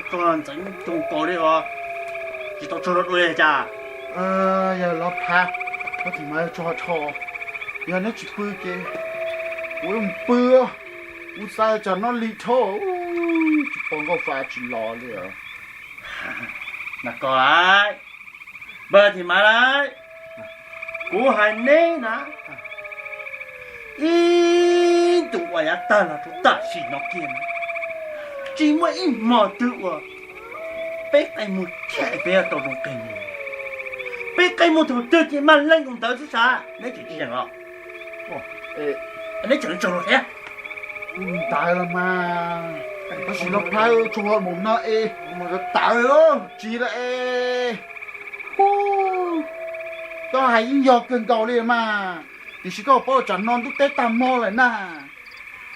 Koj ntxeev coob kawg li os, tsis tau tsaug zog dua li cas? Yog lov plhav, koj tsis mas tsaug dhau, yog neb tsis pw ces kuv yuav mus pw. Kuv xav tsam no lig dhau, tsis pom nkauj fa tsis los li. Na koj lauj, npawg Thim Maiv lauj, kuv hais neb na, ib ntus ua yav tag los rau tam sim no kiag na, tsis muaj ib hmo twg uas peb qe muag thiaj peb tau zoo qe muag. Peb qe muag thaum twg ces mag leej ntawd xwb sas, neb tseem tsis yeem los? Neb tseem tsaug zog thiab. Ntawd los mas, tab sis lov plhaw tsaug zog mus no es, tawm tsis lawm es. Hu, koj hais yeej yog kawg nkaus li mas, tiam sis koj paub tsam no ntuj teb tag hmo lawm na.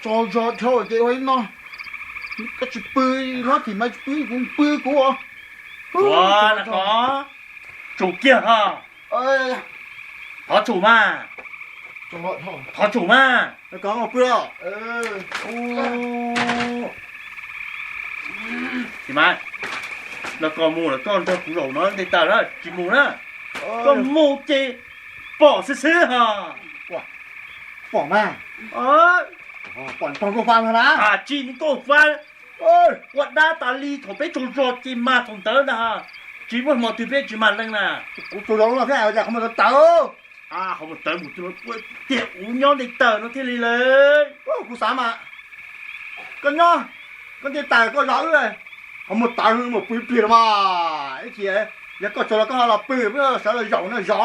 Tsaug zog dhau ces ua li no, koj tsis pw, hlob Thim Maiv tsis pw kuv pw kuv. Ua, na koj tsum kiag ho. Thov tsum mas. Thov tsum mas. Thim Maiv, no koj mus lawm koj nrog kuv zaum no nte taws na, tsis mus na. Koj mus ces pom xwb xwb ho. Pom mas. Pom nkauj fa na. Tsis nkauj fa, ua dab tas li thaum peb tsaug zog ces mag thaum ntawd ntag. Tsis muaj hmo twg peb tsis mag leej na. Kuv tsaug zog lub no thiab, qhov muag tawv. Qhov muag tawv mus tiag, ua tiag kuv nyob nte taws no thiaj li lawm. Kuv xav mas, koj nyob, koj nte taws koj zov wb, qhov muag tawv mus pw ib pliag los mas. Ib chim yog koj tsaug los koj ho los pw, sawv los zaum no zov.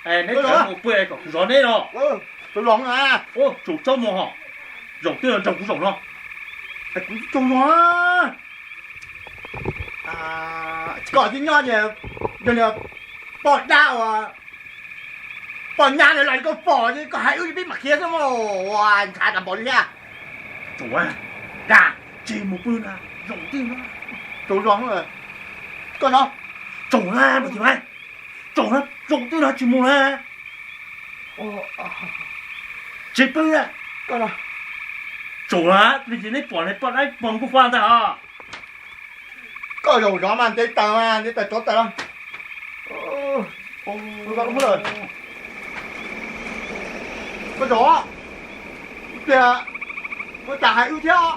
Neb mus pw kom kuv zov neb los. Tsaug zog, tsum txhob mus ho, zaum twg los nrog kuv zaum no. Kuv tsaug zog. Koj tsis nyob ces yog poj dab uas poj nyab los koj pom ces koj hais wb peb mam khiav xwb mas, ua ntshav tas npaum li thiab. Tsum, dag, tsis mus pw na, zaum twg no. Tsaug zog, koj no. Tsum na, tsum na, zaum twg no tsis mus na. Tsis pw na. Tsum na, neb pom ne poj dab pog nkauj fa ntag os. Koj zaum zov mas nte taws mas nte taws tsov taws los. Koj zaum, ib pliag ua cas hais wb thiab.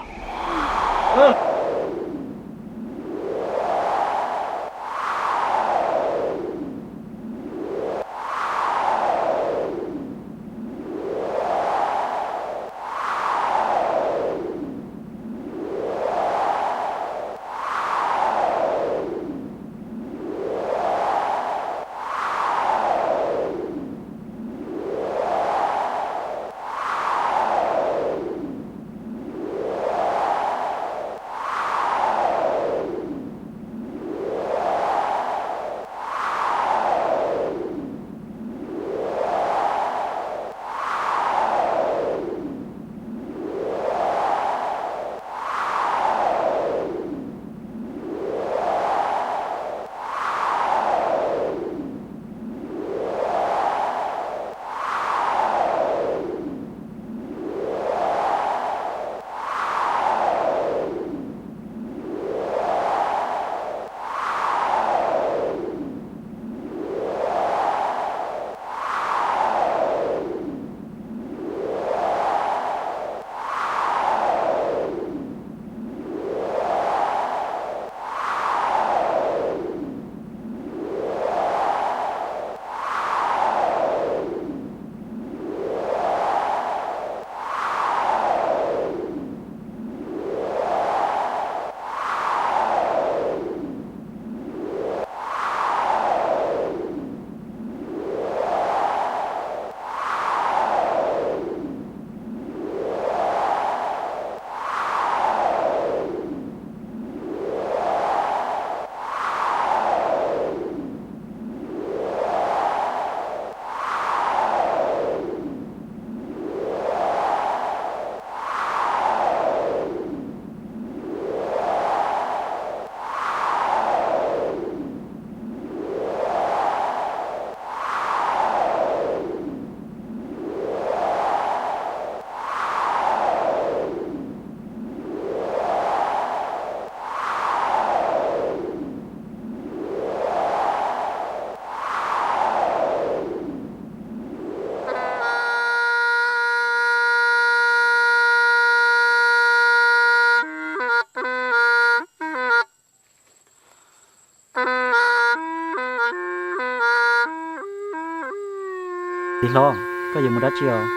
Txiv hlob, koj yuav mus dab tsi os?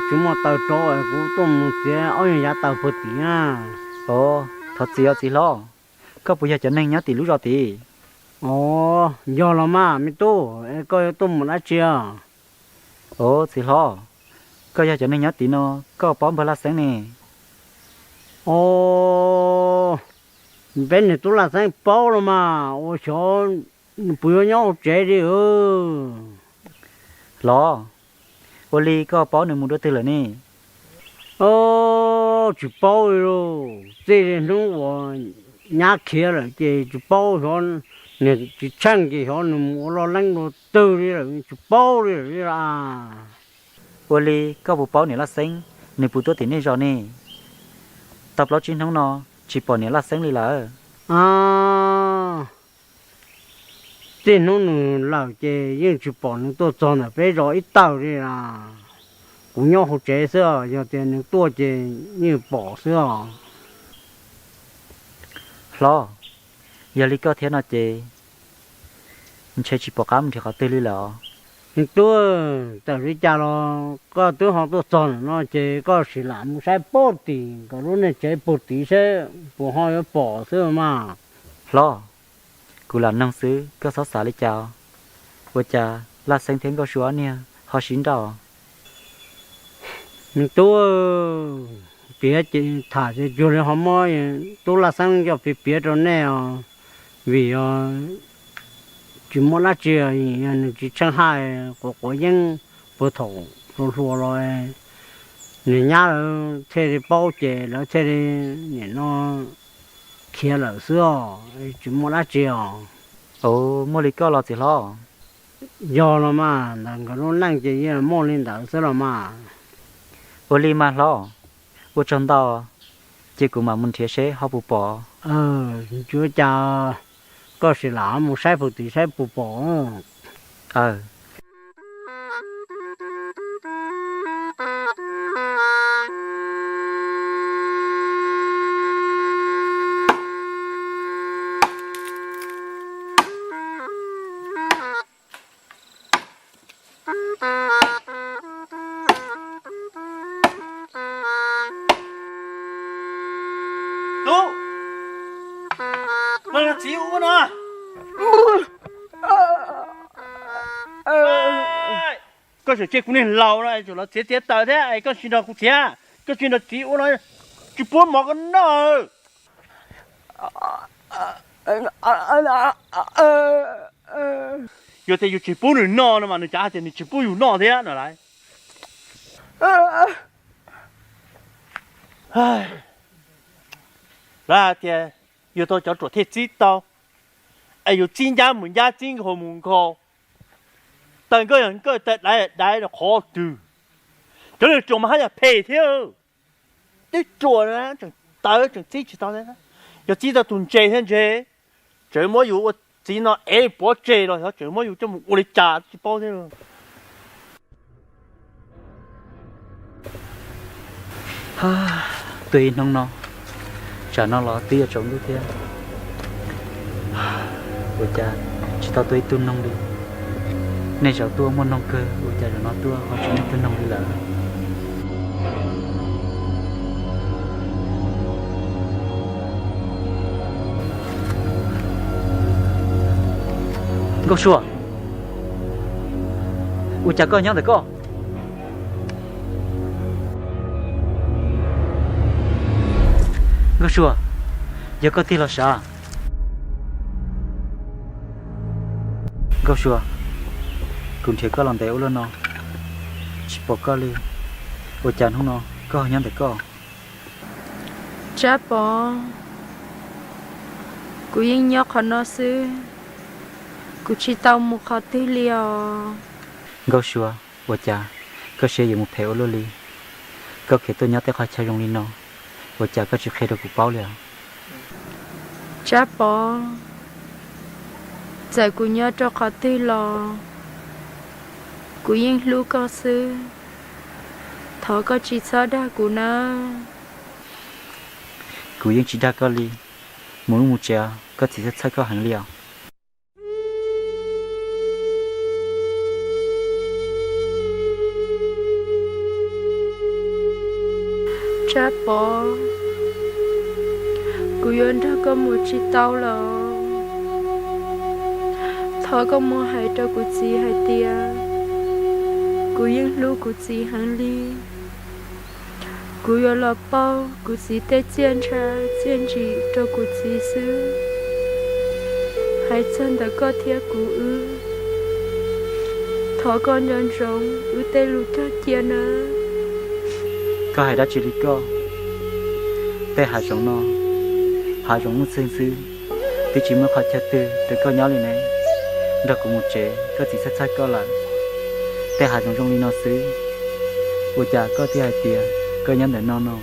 Tsis muaj taws rau, kuv tuaj mus txiav ob yam yav taws puag tim na. Os, thov txim os txiv hlob. Koj puas yog cov neeg nyob tim lub zos tid? Os, yog los mas me tub, es koj yuav tuaj mus dab tsi os? Os txiv hlob, koj yog cov neeg nyob tid no, koj paub npawg Laj Xeeb ne? Os, peb niag tub Laj Xeeb paub los mas, ua xyov nws puas yuav nyob hauv tsev li. Hlob, ua li koj paub nws mus dua twg lawm ne? Tsis paub li lauj, txij li hnub uas nyab khiav lawm ces tsis paub, xyov niag tsis tsheej ces xyov nws mus ua loj leeb dua twg li lawm, tsis paub li lawm li as. Ua li koj puas paub niam Laj Xeeb nws puas tuaj tim nej zos ne? Tau plaub tsib hnub no tsis pom niam Laj Xeeb li lawm. Txij hnub nws lawm ces yeej tsis pom nws tuaj txog ntawm peb zos ib tawm li as. Kuv nyob hauv tsev xwb os, yog tias nws tuaj ces yeej pom xwb os. Hlob, yog li koj thiab no ces ntshe tsis pom qab mus nrhiav qhov twg li lawm os. Me tub, txawm li cas los koj twb ho tuaj txog ntawm no ces koj sim lam mus saib puag tim nkawd lub niag tsev puag tid seb puas ho yuav pom xwb mas. Hlob, kuv lam noog xwb, koj txhob xav li cas. Ua cas Laj Xeeb thiab Nkauj Sua ob niag ho sib nrauj? Me tub, piav ces tham ces cuag li ho muab tub Laj Xeeb coj piav piav rau nej os, vim tsis muaj dab tsi, nws tsis tsheej haj, quav quav yeeb puag thaum hluas hluas los nws nyab lawv thiaj li paub ces lawv thiaj li nim no khiav lawm xwb os, tsis muaj dab tsi os. Ov, muaj li koj los txiv hlob? Yog los mas, ntawm nkawd lub neej ces yeej muaj li ntawd xwb los mas. Ua li mas hlob, ua tsaug ntau, ces kuv mam mus nrhiav seb ho puas pom. Tsis ua cas, koj sim lam mus saib puag tim saib puas pom. Tub, no txiv ua no. Koj tseem tseg kuv niag laus no es los txiav txiav taws thiab es koj tsis nrog kuv txiav, koj tsis nrog txiv ua no, tsis pub mov koj noj. Yog tias yus tsis pub nws noj no mas nws cas hais tias nws tsis pub yus noj thiab no lauj? Lawv hais tias yus tau cov ruam thiaj txib tau, es yus txib ncab mus ncab, txib nkhaus mus nkhaus, taws nkawj yog nkawj, taws daiv daiv rau qhov twg. Cov neeg ruam mas haj yam phem thiab. Twb ruam na tseem tawv tseem txib tsis tau thiab. Yog txib tau tus ntse thiab ntse, tseem muab yus ua txiv no ev pov tseg los xyov tseem muab yus coj mus ua li cas tsis paub thiab. Tuaj ib hnub no, tsam no los twb yuav tsaus ntuj thiab. Ua cas tsis tau tuaj ib tug noog li? Nej zaum tuaj muaj noog kawg, ua cas zaum no tuaj ho tsis muaj ib tug noog li lawm? Nkauj Sua, ua cas koj nyob ntawm koj? Nkauj Sua, yog koj tig los sav. Nkauj Sua, kuv nrhiav koj los ntev ua luaj no, tsis pom koj li. Ua cas hnub no koj ho nyob ntawm koj? Tsab Pov, kuv yeej nyob qhov no xwb, kuv tsis tau mus qhov twg li os. Nkauj Sua, ua cas koj siab yuav mus phem ua luaj li? Koj khiav tuaj nyob tej qhov chaw zoo li no, ua cas koj tsis qhia rau kuv paub li os? Tsab Pov, txawm kuv nyob rau qhov twg los kuv yeej hlub koj xwb, thov koj tsis txhob dag kuv nawb. Kuv yeej tsis dag koj li. Mus lub mus tsev, koj txiv txhawj txhawj koj heev li os. Tsab Pov, kuv yuav nrog koj mus tsis tau los. Thov koj mus hais rau kuv txiv hais tias kuv yeej hlub kuv txiv heev li. Kuv yuav los pauj kuv txiv tej txiaj ntsha txiaj ntsim rau kuv txiv xwb. Hais txog ntawm koj thiab kuv wb, thov koj nco ntsoov wb tej lus cog cia nawb. Koj hais dab tsi li koj? Tej hav zoov no, hav zoov nuj txeeg xwb, twb tsis muaj qhov chaw twg rau koj nyob li ne. Nrog kuv mus tsev, koj txiv txhawj txhawj koj lawm. Tej hav zoov zoo li no xwb, ua cas koj thiaj hais tias koj nyob ntawm no no?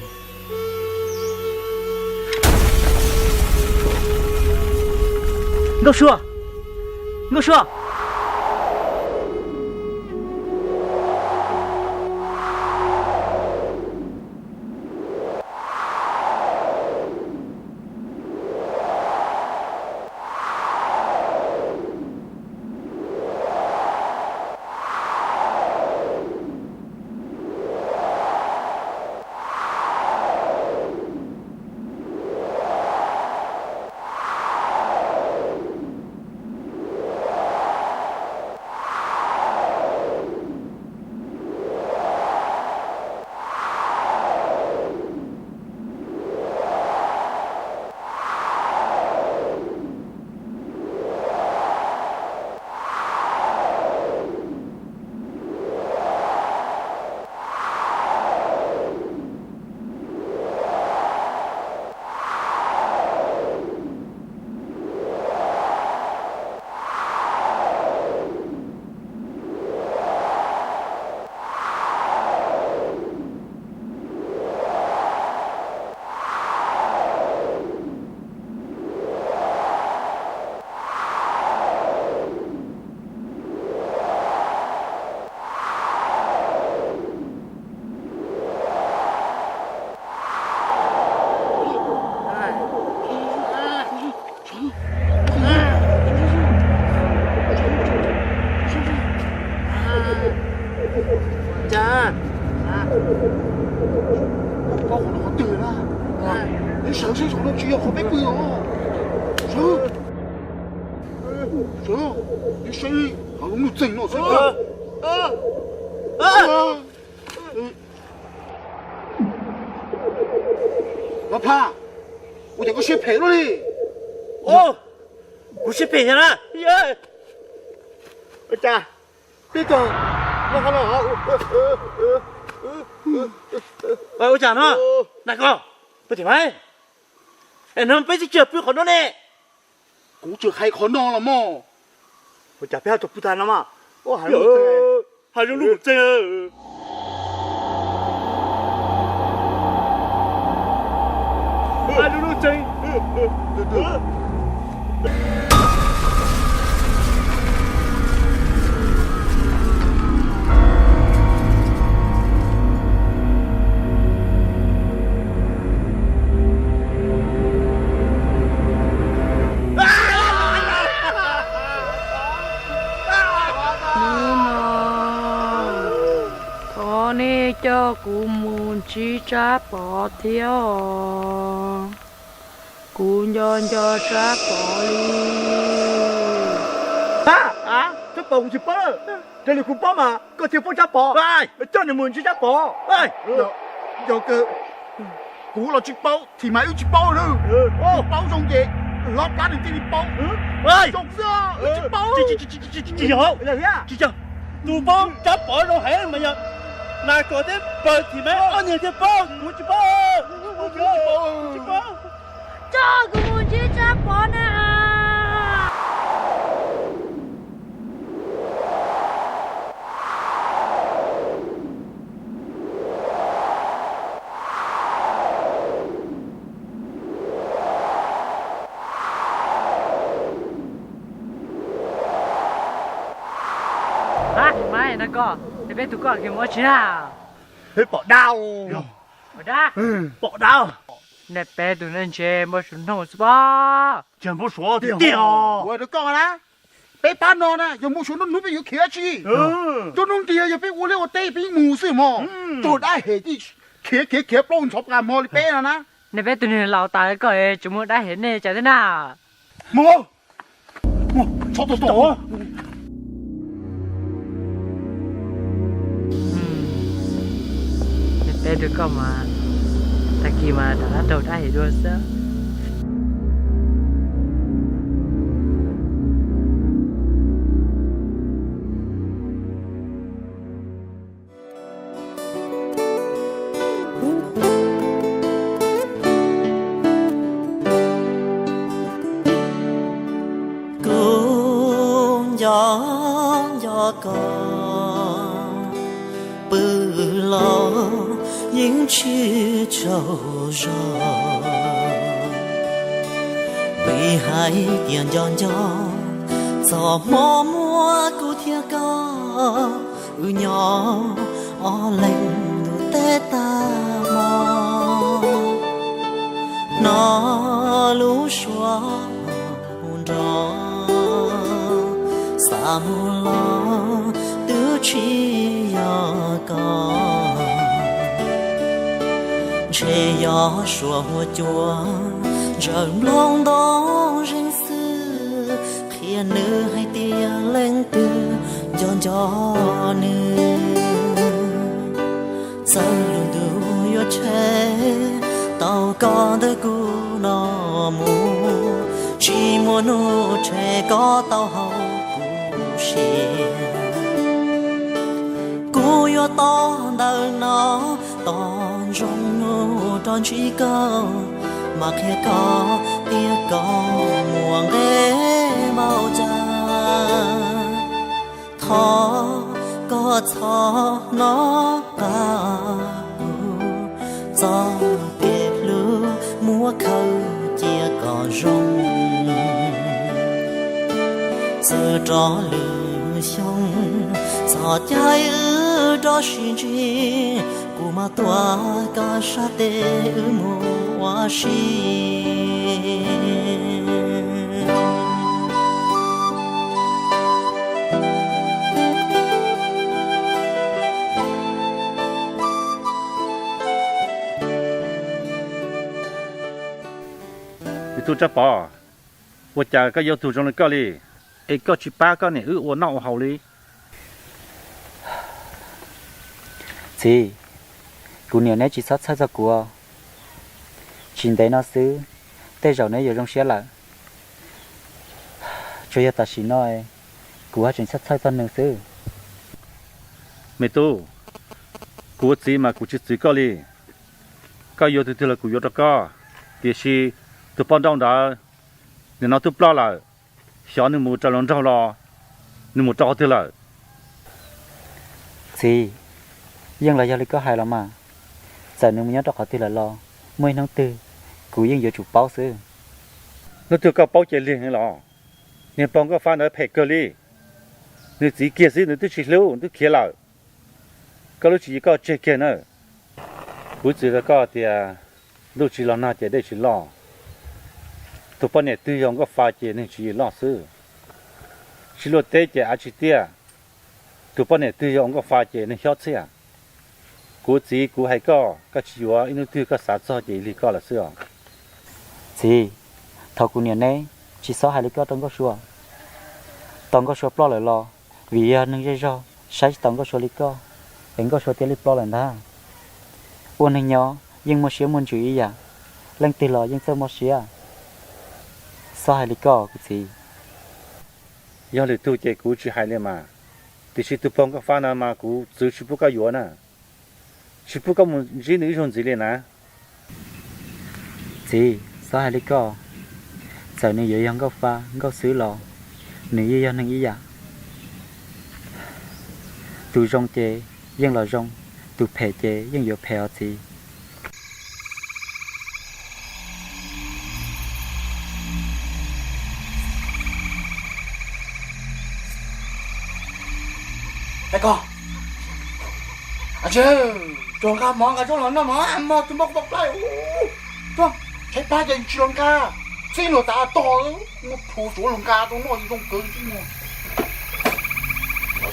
Nkauj Sua, Nkauj Sua. Cas, koj ua no qhov twg na? Neb sawv seb saum no tsis yog qhov peb pw os. Sawv, sawv, neb saib qhov lub ntuj txeeg no xwb. Los Phaj, ua cas koj siab phem luaj li? Kuv siab phem nyab na. Ua cas peb tug los qhov no? Ua cas no? Nag Kos, peb tim mas, es no peb twb tsis pw qhov no ne. Kuv tsuas hais qhov no los mog. Ua cas peb ho tau pw tag no mas? Hav zoov nuj txeeg. Hav zoov nuj txeeg. Hnub no thov nej coj kuv mus ntsib Tsab Pov thiab os. Kuv nco nco Tsab Pov li. Tsab Pov kuv tsis paub, raws li kuv paub mas koj thiaj paub Tsab Pov. Coj nws mus ntsib Tsab Pov. Yog kawg, kuv los tsis paub, thim mas wb tsis paub na. Paub zoo ces hlob plab nws thiaj li paub. Zoo xwb, tsis paub. Tsis yog, tsis yog. Tus paub Tsab Pov zoo heev mas yog Nag Kos thiab Pawg Thim Maiv ob niag thiaj paub, kuv tsis paub. Tsis paub. Coj kuv mus ntsib Tsab Pov na. Ab, Maiv, Nag Kos, es peb tus koj kis mus ua tsi na? Peb pom dab. Pom dab? Pom dab. Nej peb tus nej ntshe npau suav noog xwb pob. Cas npau suav tiag tiag os. Ua rau koj na, peb pab no na yog npau suav nruab hnub peb yuav khiav dab tsi? Nruab hnub ntiag yog peb ua liaj ua teb peb yeej mus xwb mog. Tog dab hem tij khiav khiav khiav plaub ntxhov pas hmo li peb no na. Nej peb tug niag laus tas koj tsis muaj dab hem nej cas thiab na. Mus, mus, txhob tau tau. Peb tug koj mas tag kis mas rov qab raug dab hem dua xwb. Kuv nco nco koj, pw los yeej tsis tsaug zog. Vim hais tias nco nco, txog hmo muab kuv thiab koj, wb nyob ob leeg ntuj teb tag hmo. Hnov lub suab hu nrov, xav mus los twb tsis yog koj. Ntshe yog suab huab cua, ntsawm nplooj ntoo zeeg xwb, qhia nws hais tias leej twg nco nco nws. Txawm lub ntuj yuav tshev, tau koj ntawm kuv no mus, tsis muaj hnub tshev koj tau hauv kuv siab. Kuv yuav tos ntawm no, tos ntsoov hnub rov ntsib koj, mas qhia koj tias koj muaj nqe npaum cas. Thov koj txhob hnov qab kuv, txoj kev hlub muab khaws cia kom zoo. Txawm rov lwm xyoo, txog caij wb rov sib ntsib, kuv mam tuav koj sab tes wb mus ua si. Tus Tsab Pov, ua cas koj yog tug zoo li koj li, es koj tsis pab koj niam wb ua noj ua haus li? Txiv, kuv niam neb tsis txhob txhawj txog kuv. Tsis ntev no xwb, tej zaum neb yuav zoo siab lawm. Tsuas yog tam sim no kuv haj tseem txhawj txhawj txog nws xwb. Me tub, kuv ua txiv mas kuv tsis txwv koj li. Koj yuav tus twg los kuv yuav rau koj, tiam sis tus poj nrauj ntawd, nim no twb ploj lawm, xyov nws mus raws luag nraug los nws mus rau qhov twg lawm. Txiv, yeej los yog li koj hais los mas, txawm nws mus nyob rau qhov twg lawm los muaj ib hnub twg kuv yeej yuav tsum paub xwb. Hnub twg koj paub ces lig heev los. Niag pog Nkauj Fab ntawd phem kawg li, nws txiv kiag xwb nws twb tsis hlub, nws twb khiav lawm. Koj lub tswv yim koj tseg kiag na. Kuv txiv rau koj tias, ntuj tsis los nag ces dej tsis loj. Tus poj niam twg yog Nkauj Fab ces neeg tswv yim loj xwb. Tsis luaj teb ces av tsis tiaj. Tus poj niam twg yog Nkauj Fab ces neeg xyob txhiaj. Kuv txiv, kuv hais koj, koj tsis yuav, ib hnub twg koj xav txog ces lig koj lawm xwb os. Txiv, thov kuv niam neb tsis txhob hais li koj rau Nkauj Sua. Tos Nkauj Sua ploj lawm los vim yog neeg zej zog saib tsis taus Nkauj Sua li koj, es Nkauj Sua thiaj li ploj lawm ntag. Ua neeg nyob yeej muaj siab muaj ntsws ib yam, leej twg los yeej txawj mob siab. Txhob hais li koj kuv txiv. Yog lwm tus ces kuv tsis hais li mas, tiam sis tus pog Nkauj Fab no mas kuv txwv tsis pub koj yuav na, tsis pub koj mus ntsib nws ib zaug ntxiv li na. Txiv, txhob hais li koj, txawm nws yuav yog Nkauj Fab Nkauj xwb los nws yeej yog neeg ib yam. Tus zoo ces yeej los zoo, tus phem ces yeej yuav phem os txiv. Koj, tso nqa mov nqa coj los noj mog, mog tus npauj kuv tau plab. Tso, tshaib plab ces tsis los nqa, txij luag tas tog, muab plhu tsuav los nqa rau noj zoo kawg tib muag.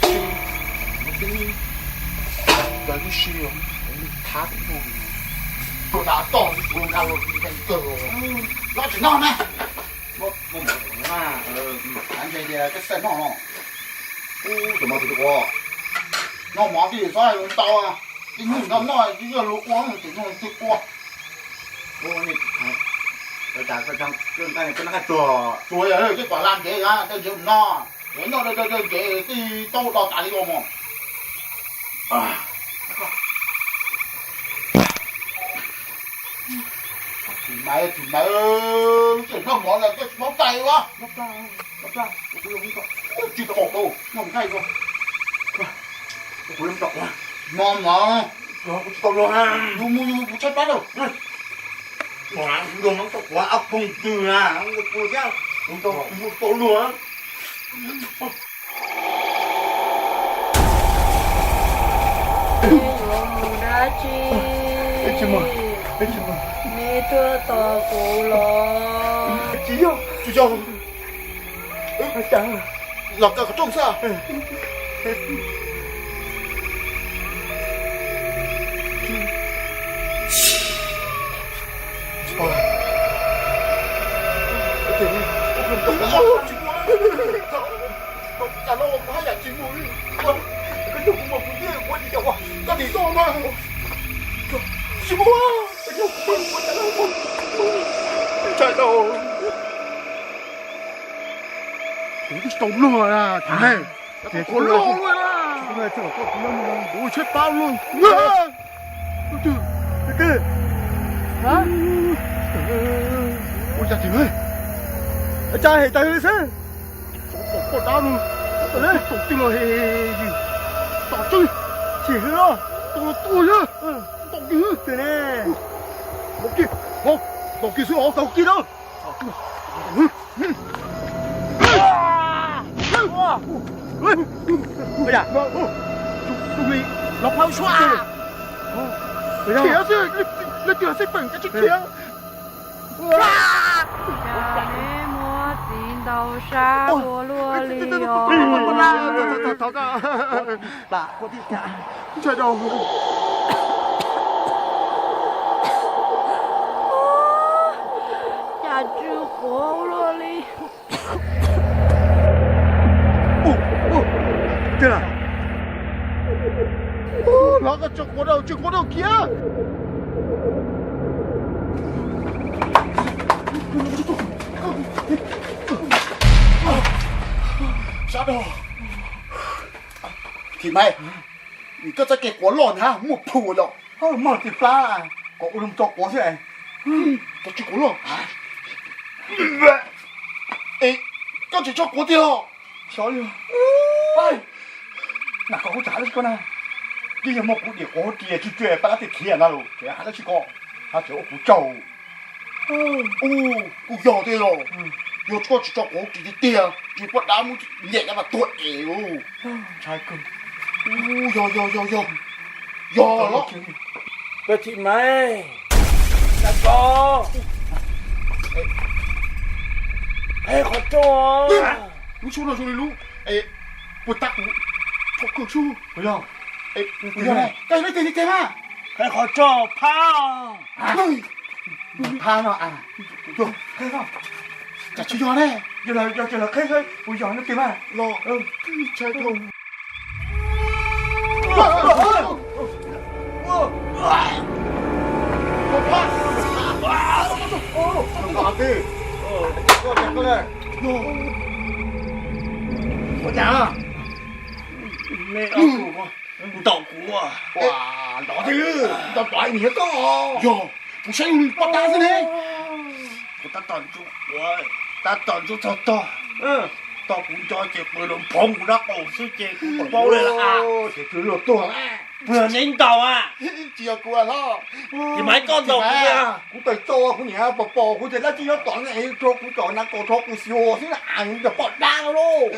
Tsis, tsis, tsis, Thab tus no, tus tas toj tus nqa los tus kawg los, los tsis noj na. Muab muab mov na, ntshe tias koj xav noj no. Ub, tus mov tus ua, noj mov twb txhob hais lus ntau, twb hnub noj noj twb yog luag ua, twb noj twb ua. Ua, tsuas yog tej kom la ntev, tej ntev no, noj dawb dawb ntev twb tau do tas li os mog. Tsis maiv, tsis maiv, tseem noj mov lawm koj tsis paub cai ua. Tsis tau tau, noj nqaij ua. Kuv tsis tau ua. Mov mov. Kuv tsis tau luag. Yus mus yus mus kuv tshaib plab lawm. Mov, kuv luag mov tau quav ob phooj twg na, kuv thiab kuv tau mus tau luag. Neb yuav mus dab tsi? Neb tuaj tos kuv los? Tsis yog, tsis yog. Los kawm qhov rooj xwb. Tsis muaj, tsis muaj, tsis muaj. Kuv twb tsis tau luag na, kuv ne. Kuv luag, kuv tshaib plab luag. Ua cas, ua cas tim, ua cas hem tas xwb. Poj dab no, tus twg los hem, tom twg, chim hwv los, tus los tus yog, tom kis hwv, tom kis, tom kis xwb os, tom kis no. Los phau suab, khiav xwb, leej twg xwb peem kav tsij khiav. Cas neb muab txiv ntaus sab ua luaj li os? Ntshai dau. Cas tsw quav ua luaj li. Los koj tso quav rau, tso quav rau kiag. Sab dog. Thim Maiv, koj txoj kev quav loj na muaj plhu yom. Mog, tsis plab, kom ua lub tso quav xwb. Koj tsis quav loj. Es koj tseem tso quav tiag los? Nam koj kuv txawm hais dab tsi koj na. Twb yog muaj kuv diam quav hauv ris tsw tsw paj dab tiag khiav na los tseem hais dab tsi koj, hais tseem ua kuv tsaug. Kuj yog tiag los, yog koj tsis tso quav hauv ris tiag tiag ces poj dab muab nyem cov mas tuag es. Ntshai kawg. Yog yog yog yog, yog los. Koj Thim Maiv, Nam Koj, qhov rooj. Lub suab no zoo li lub, puag ta kuv, tso kawg sub. Kuv yog, kuv yog, koj yog leej twg tiag tiag mas? Qhov rooj phab. Phab no a. Cas tsis yog ne? Yog, yog, yog, qheb, kuv yog leej twg mas? Los, ntshai dhau. Ua cas? Ntaus kuv, ntaus twg? Ntaus pov niam koj. Yog, kuv saib yus li poj dab xwb ne. Kuv tab tom ntxub quav, tab tom ntxub txog tog, tog kuv nco ces qw los nphoo kuv rab qau xwb ces kuv paub li lawm. Ces twb luag tuag. Puas yog neb ntaus a? Tsis yog kuv hlob. Ces mas koj ntaus kuv. Kuv tawm tso kuv niam pos pos kuv ces dab tsi nyob tom ne, rho kuv cov nas kos rho kuv xyuas xwb na, cov poj dab no lauj.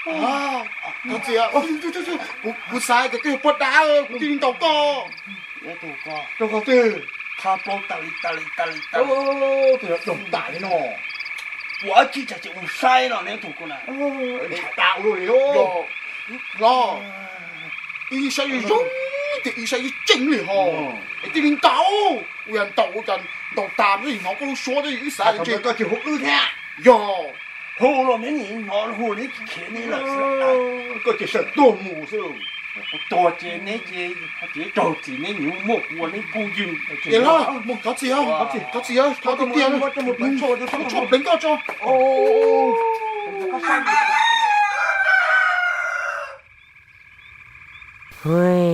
Koj txiv, kuv xav tias koj yog poj dab kuv thiaj li ntaus koj. Rau qhov twg? Qhov plaub tas li tas li tas li tas li. Tus yog doog tas li no. Ua dab tsi tsam ces mus saib no neb tus ko na. Ntshav dab ua luaj li. Los, ib saib zoo zoo. Ib saib ib tseeb li ho. Es tij li ntaus, ua yog ntaus ua cas ntaus tas li hnov koj lub suab li wb xav li ntsis. Koj tsis hu wb thiab. Yog. Hu los neb nim hnov hu neb khiav neb lawm xwb. Koj ces sawv tuag mus xwb. Kuv tuag ces neb ces tsis raug txim, neb nim muaj kuv ua neb phooj ywg. Es los mus thov txim, thov txim, thov txim tiag, tshuaj pleev koj tso.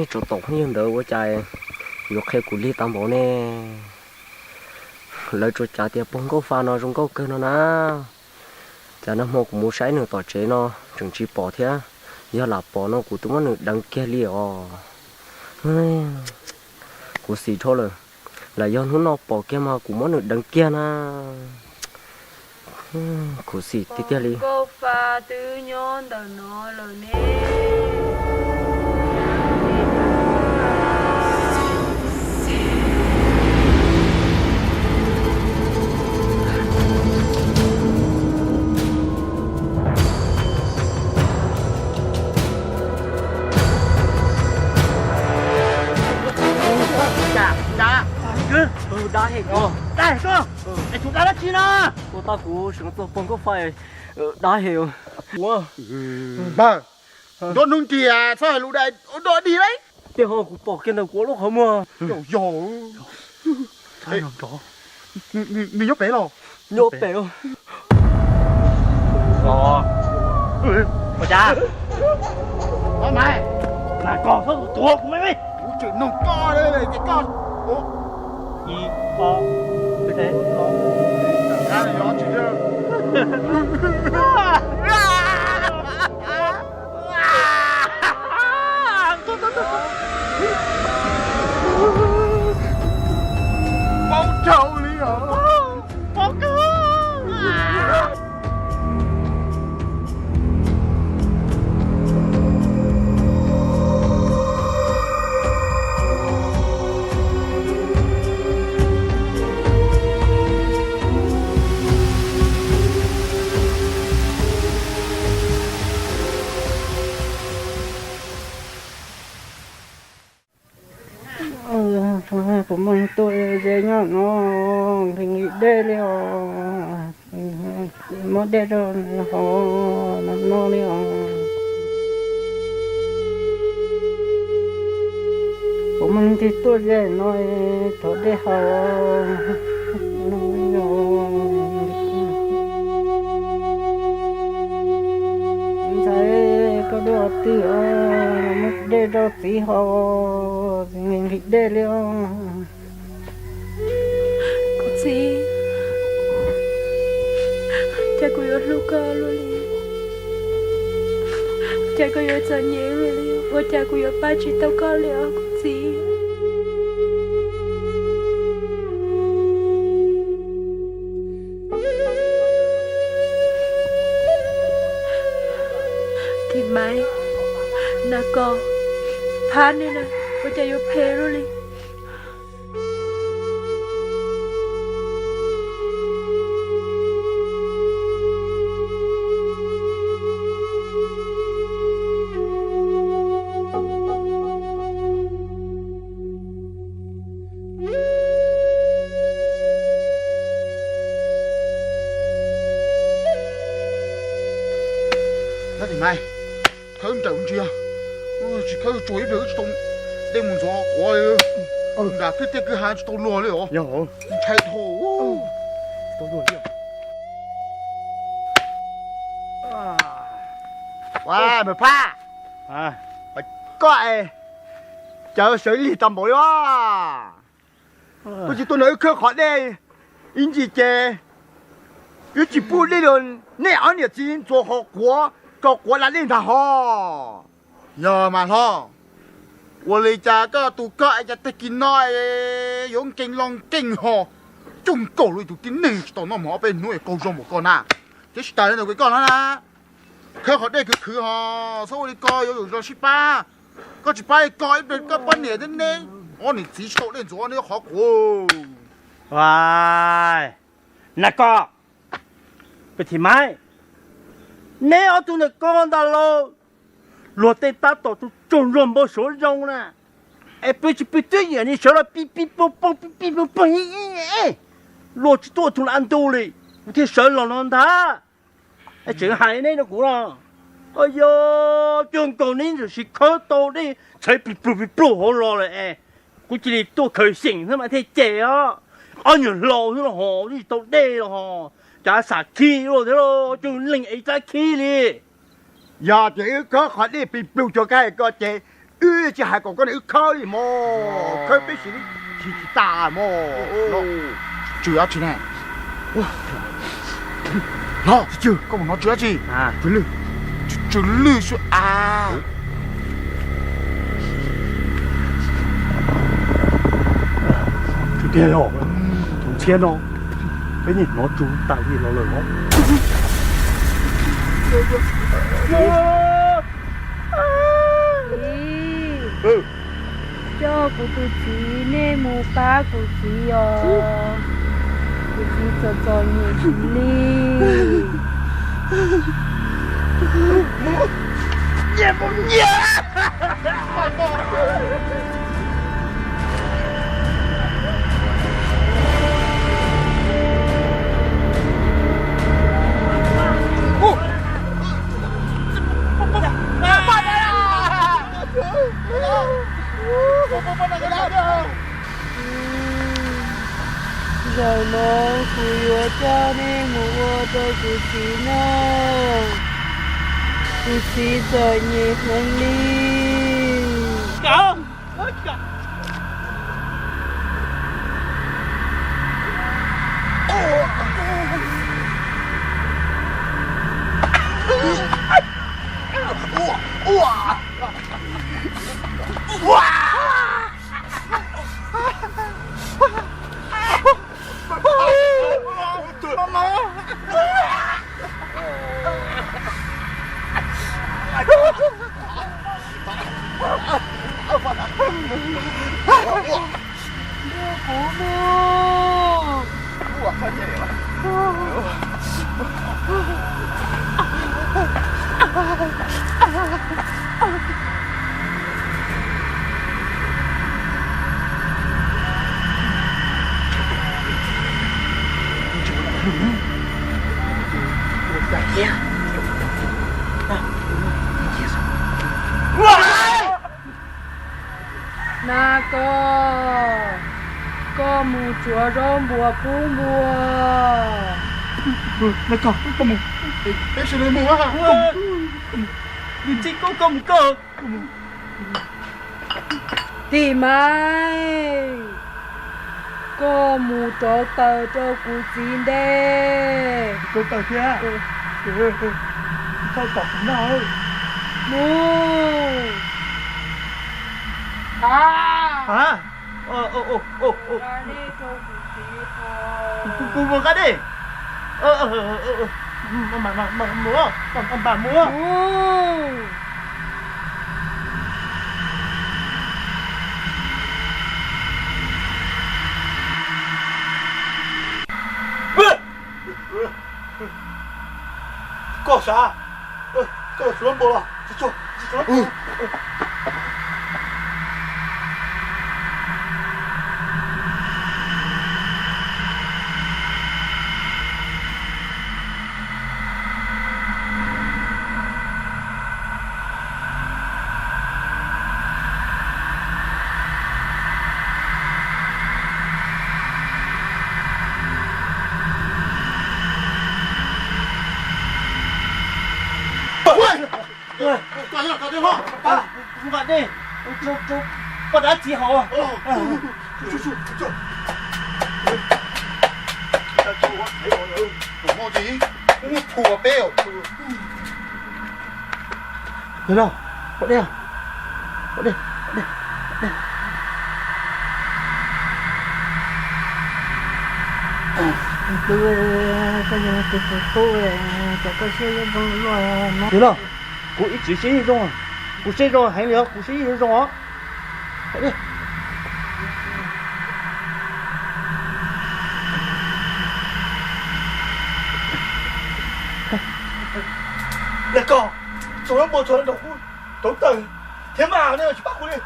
Tsoom ntawd ua cas yuav qhia kuv lig tag npaum ne? Lawv tsuas cav tias pog Nkauj Fa no zoo nkauj kawg no na. Cas nag hmo kuv mus saib nws tom tsev no tseem tsis pom thiab. Yog lam pom no kuv twb muab nws deev kiag li os. Kuv xim dhau lawm, lam yog hnub no pom kiag mas kuv muab nws deev kiag na. Khuv xim tiag tiag li. Nkauj Fa twb nyob ntawm no lawm ne. Dab hem, dab hem koj, es tus dab dab tsi no? Ua tab kuv seev txog pog Nkauj Fa, dab hem. Npawg, nruab hnub ntiag txhob hais lus dab dig lauj. Tiag ho, kuv pom kiag ntawm kuv lub qhov muag. Yog, nws nyob pem los? Nyob pem. Ua cas? Nag Koj, txhob tuav kuv me me. Kuv tseem nug koj ces koj, ib, ob, peb, plaub. Paub dhau li os. Paub kawg. Kuv muaj ib tug ze nyob no, nqhis nqhis dej li os. Muab dej rau haus no no li os. Kuv muaj ib tug tuaj ze no, thov dej haus. Ntxhais, koj dej haus twg os, muab dej rau txiv haus, nqhis nqhis dej li os. Kuv txiv, cas kuv yuav hlub koj luaj li, cas koj yuav txom nyem luaj li, ua cas kuv yuav pab tsis tau koj li os kuv txiv. Tis Maiv, Nas Kos, Phab nej na, ua cas yuav phem luaj li. Tis Maiv, khawb nrawm ntsia, tsis khawb tsuag ib pliag wb tsis tau dej mus ntxuav quav li. Nram kwj teb kwj ha tsis tau luag li os. Ntshai dhau. Ua, Maiv Phab, koj es cas sawv lig tag npaum li os. Koj tsis tuaj nrog wb khawb qhov dej ib ntsis ces wb tsis pub dej rau nej ob niam txiv ntxuav qhov quav, rau quav da dej ntag hos. Yog mas hlob, ua li cas koj tus koj es cas tag kis no yuav nkees los nkees ho, coj nkaus luag tus tib neeg tsis tau noj mov ob peb hnub es qaug zog npaum koj na. Ces tsis tas li ntawd koj no na, khawb qhov dej khwv khwv ho, txhob ua li ko yuav zam zog sib pab. Koj tsis pab li ko ib pliag koj poj niam thiab neb ob niam txiv tsis tau dej ntxuav neb qhov quav. Nas Kos, Tis Maiv, neb ob tug ntawm ko ntag lauj, luag tej tab tom tsaug zog npau suav zoo na. Es pw tsis pw twb yam li sawv los pib pib pog pog pib pib pog pog, luag tsis tuaj tug la ntu li, kuv thiaj sawv los no ntag. Es tseem hais neb no kuv no, yog cuag nkaus neb ntawm sis khawb tau dej ntxhais plig plug plig plug hauv los lawm es kuv cia li tuaj khaws xyeem xwb mas thiaj cem os. Ob nyuag hlau xwb los ho twb tsis tau dej los ho, cas xam khib luaj thiab, cuag leej ev rab khib li. Yog tias wb khawb qhov dej plig plug cuag koj hais ko ces wb tsis hais kom koj niam wb khawb li mog, khawb peb sim tsis tsis tas mog. Tsw dab tsi na? Los, koj mus hnov tsw dab tsi? Tsw lwj, tsw lwj xwb as. Tsw tiag yog, tus ntxhiab no, peb niaj hnov tsw tas li los lawm los. Coj kuv tus txiv, nej mus pab kuv txiv os. Kuv txiv txom txom nyem heev li. Zaum no kuv yuav coj nej mus ua rau kuv txiv noj. Kuv txiv txom nyem heev li. Na koj, koj mus tsuav zaub npua pub npua. Na koj, koj mus, peb sawv daws mus. Mus txij koj, koj mus koj. Tim Maiv, koj mus rauv taws rau kuv txiv ntej. Rauv taws thiab? Tsis txhob tom kuv noj. Mus. Kuv mus nqa dej. Mus, mam mus. Koj sav, koj los tsuav npua los? Nqa dej rau poj dab txiv haus. Pom dej, pom dej, pom dej. Tus tub, koj yog tus tus tub, koj siab zoo luaj no. Tus no, kuv ib txwm siab zoo, kuv siab zoo heev li os, kuv siab zoo os. Ntawm koj, txog lub npua txog rau kuv rauv taws thiab mas nej tsis pab kuv li.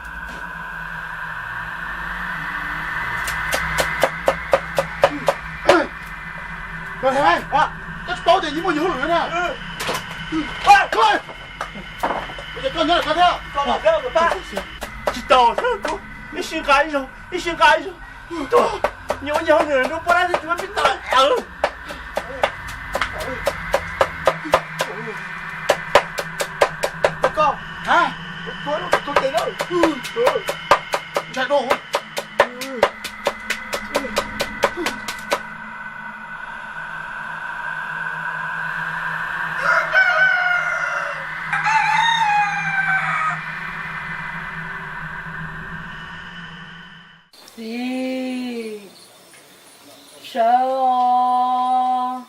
Koj tsis paub tias yus muaj yus hauj lwm na. Koj nyob koj thiab. Tsis tau, ib sij nqa ib zaug, ib sij nqa ib zaug. Tuag, nyob nyob nws rau poj dab thiab tsis muaj peb tau. Koj, ha, ntshai dua. Txiv, sawv os,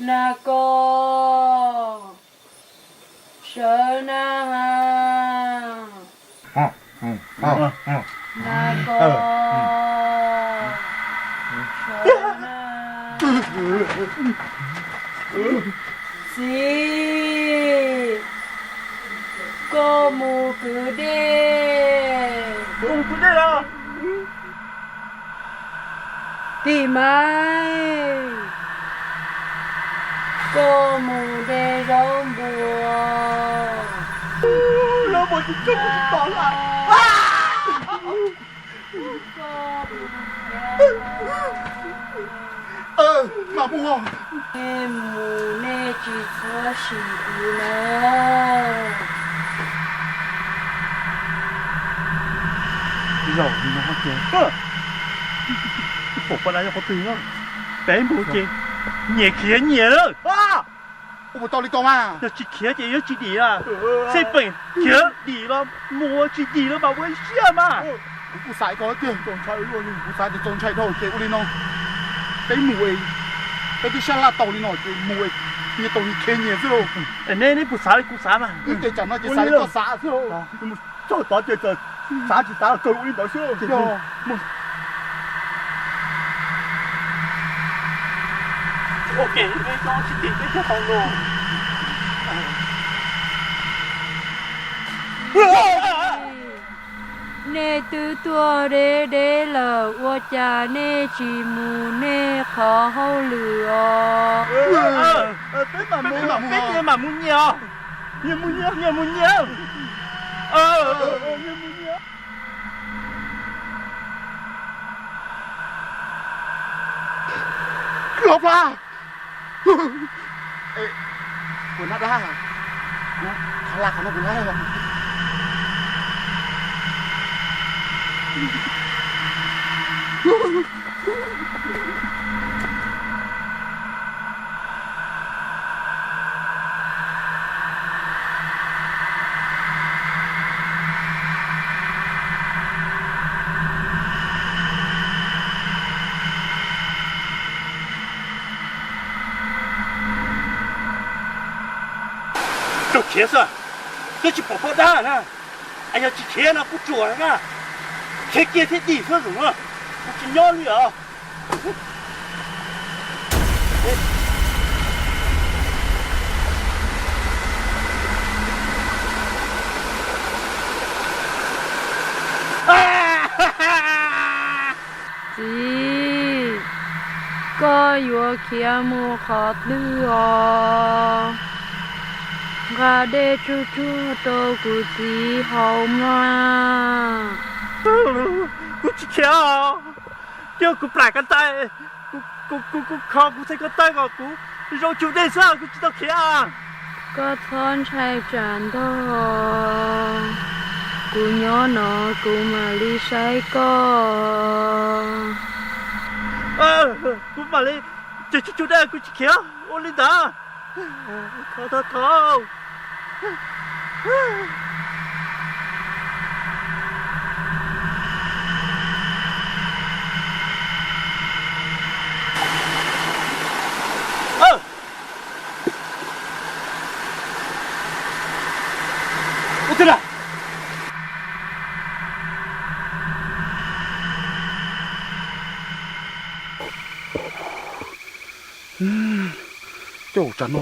na koj, sawv na, na koj, sawv na. Txiv, koj mus kwv dej. Kwv dej los? Tim Maiv, koj mus de zaub npua. Zaub npua tsis tau, tsis tau lawm. Mam mus. Nej mus nej tsis txhob sim kuv na. Zaum no ces pom poj dab nyob qhov twg, peb mus ces nyias khiav nyias lawm. Ua puas tau li ko mas? Yog tsis khiav ces yuav tsis dim a. Xij peem khiav dim los mus ua tsis dim los mas ua ib siab mas. Kuv kuj xav ko tiag, kuv xav tias txaus ntshai dhau ces ua li no, peb mus, peb twb sab laj tau li no ces mus, nyias tau nyias khiav nyias xwb lauj. Es neb, neb puas xav li kuv xav mas? Wb ces tsam no ces xav li koj xav xwb lauj. Txog tod ces txawm xav tsis xav los kawg ua li ntawd xwb lauj. Ces ua ke peb tsis tim peb thiaj tau los. Nej twb tuaj deb deb lawm ua cas nej tsis mus nej qhov hauj lwm os? Peb mam mus, peb mam mus nyias os. Nyias mus nyias, nyias mus nyias. Kwv hauv plag. Kuv nab dab, kuv thov la qhov no kuv laib os. Tau khiav xwb, twb tsis pom poj dab na. Yog tsis khiav no kuv tsuas na, khiav kiag thiaj dim xwb, kuv tsis nyob li os. Txiv, koj yuav khiav mus qhov twg os? Nqa dej tsuag tsuag rau kuv txiv haus mog. Kuv tsis khiav, cia kuv plam ko taw, kuv, kuv, kuv kho kuv txhais ko taw kom kuv zoo tsum dej xwb, kuv tsis tau khiav. Koj txhob ntshai tsam ntog, kuv nyob no kuv mam li saib koj. Kuv mam li, ces tsum tsum dej kuv tsis khiav, ua li ntawd. Thov, thov, thov. Ua twg na? Coj tsam no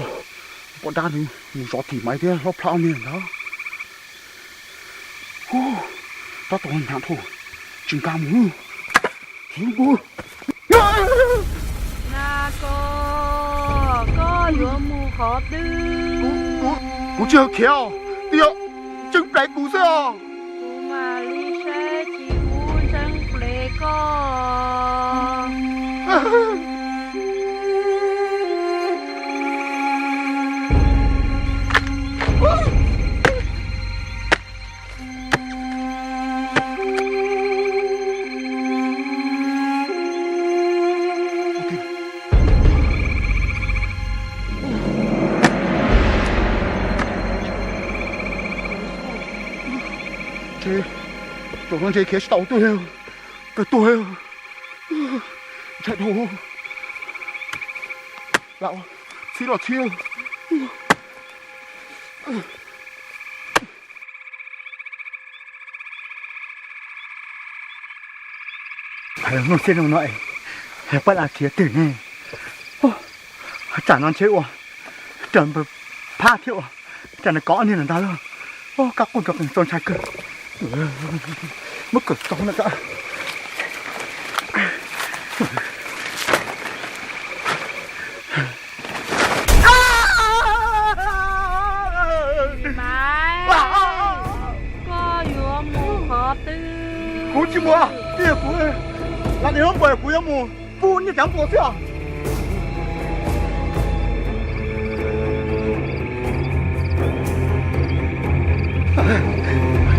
poj dab nws mus zov Tim Maiv thiab hlob Plha ob niag ntag. Tab tom hnyav dhau, tsis nkag mus. Khiav mus. Koj, koj yuav mus qhov twg? Kuv tsis yog khiav os, twb yog tseeb plev kuv xwb os. Kuv mam li saib tsis pub ntseeg plev koj. Ntshe, tau ntshe khiav tsis tau tuaj, kawg tuag. Ntshai dhau. Lam txhib los txhib. Hais los xij no no es, pab lam khiav twg ne? Tsam no ntshe ua raws phab thiab ua, tsam no kov niag ntawd ntag lauj. Kab quj rau qees txaus ntshai kawg. Muab kawm tau na. Koj yuav mus qhov twg? Kuv tsis mus, tij kuv, lam niam lub npua kuv yuav mus pub nyiaj tsav npua xwb os.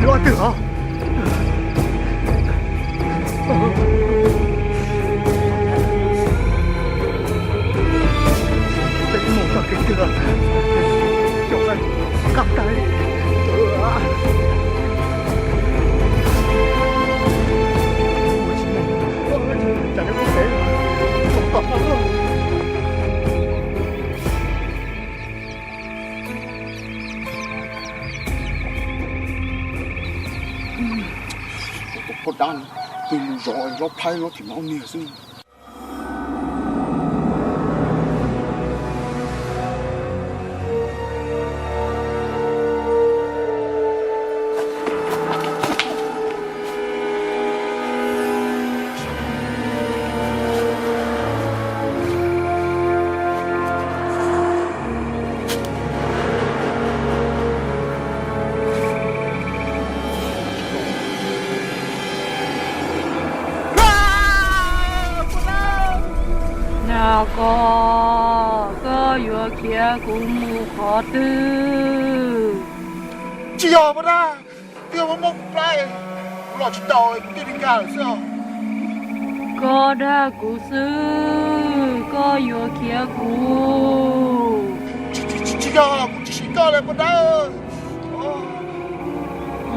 Yuav twg os? Mus txog kev twg, cov qab tag li. Poj dab, twb mus zov los phaib los tim no niag xwb. Na koj, koj yuav khiav kuv mus qhov twg? Tsis yog poj dab, twb yog muab muab kuv plab, kuv los tsis tau kuv thiaj li nkag lawm xwb os. Koj dag kuv xwb, koj yuav khiav kuv. Tsis yog, kuv tsis siv koj li poj dab.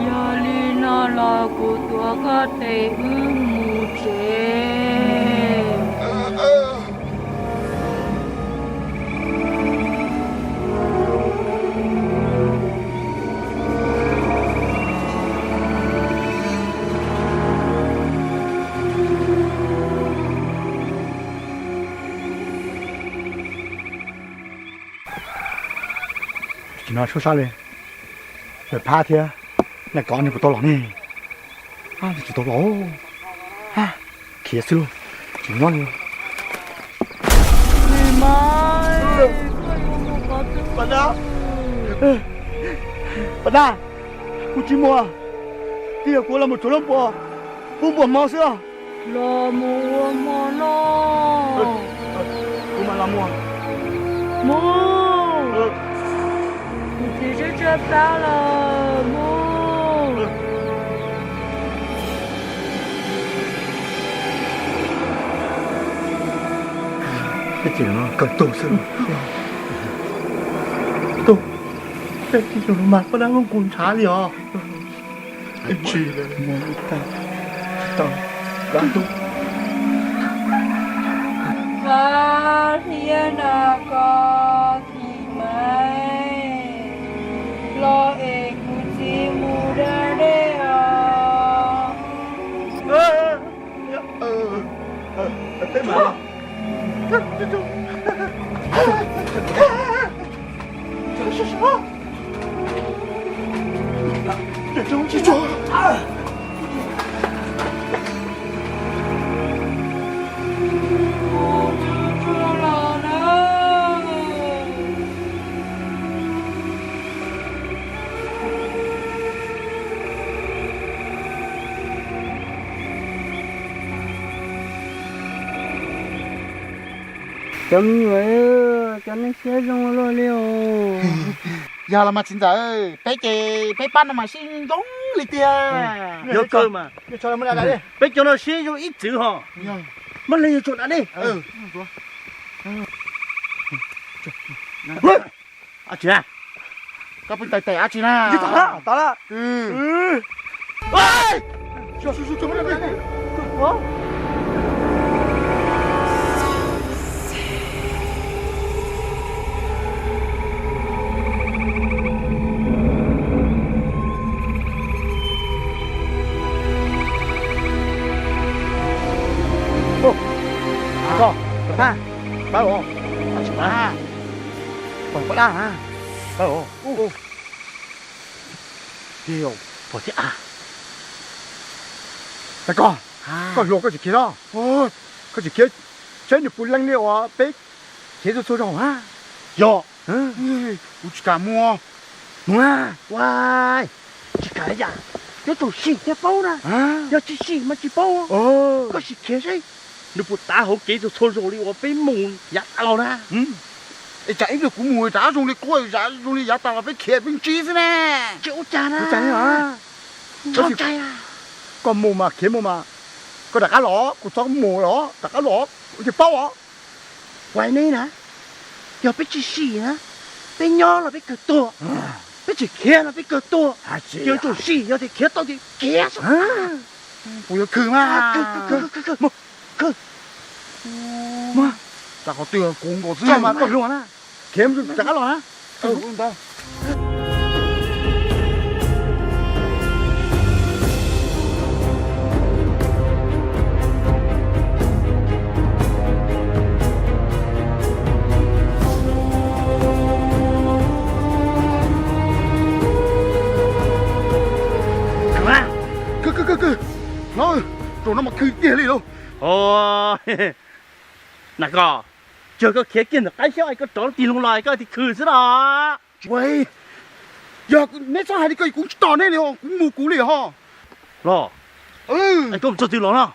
Yog li no los kuv tuav koj tes wb mus tsev. Tsis no suab sab li, lawv phab thiab, naj kov nws puas tau los ne? Tsis tau los, khiav xwb lauj, tsis nyob li. Pas dab, kuv tsis muag, twb yog kuv los mus tsuav lub npua, pub npua hmo xwb os. Los mus ua hmo noj. Kuv mam los mus. Mus. Kuv txiv tshaib tshaib plab lawm, mus. Tej txiv no kawg tuag xwb. Tuag, tej txiv no mas poj dab kuv ntshav li os. Tsis, mus tag, tau, dab tuag. Vaj thiab na koj, Thim Maiv, los es kuv txiv mus da dej os. Peb mam los. Cov me nyuam, cov neeg siab zoo luaj li os. Yog los mas txiv ntxawm, peb ces peb pab no mas sib zoo li tiag. Yuav kawg mas. Peb cov no sib zoo ib txwv ho. Muab hle yuav tsum da dej. Ab tsi, koj pheej tais tes ab tsi na? Koj, pab os, pab os, pab os. Pog thiab a, koj, koj hluas koj tsis khiav los, koj tsis khiav saib nws puas leej li uas peb khiav txhua txhua zaus a. Yog, kuv tsis kam mus. Mus a. Tsis kam yam, yuav tsum sim thiaj paub na. Yog tsis sim mas tsis paub. Koj sim khiav saib nws puas tav hauv kev txhua txhua zaus li uas peb mus yav tas los na. Es tsam ib pliag kuv mus rov zoo li quaj, rov zoo li yav tas los peb khiav peb ntsib xwb ne. Tsis ua cas na. Koj mus mas khiav mus mas, koj rov qab los, kuv txhob mus los, rov qab los, kuv tsis paub os. Hais nej na, yog peb tsis sim na, peb nyob los peb kawg tuag, peb tsis khiav los peb kawg tuag. Ces yuav tsum sim, yog tias khiav tau ces khiav. Kuv yuav khwv mas. Khwv, khwv, khwv, khwv, khwv. Mus. Tsam qhov twg kuv nkaus xwb mas koj hluas na. Khiav rov qab los na. Khwv, khwv, khwv, khwv. No, zaum no mas khwv tiag li lauj. Nas Kos, yog koj khiav kiag ntawm qab xyob es koj rov tig loo los es koj tig khwv xwb los. Yog neb txhob hais li ko kuv tsis tos neb li os, kuv mus kuv li ho. Los, koj mus txog twg los no?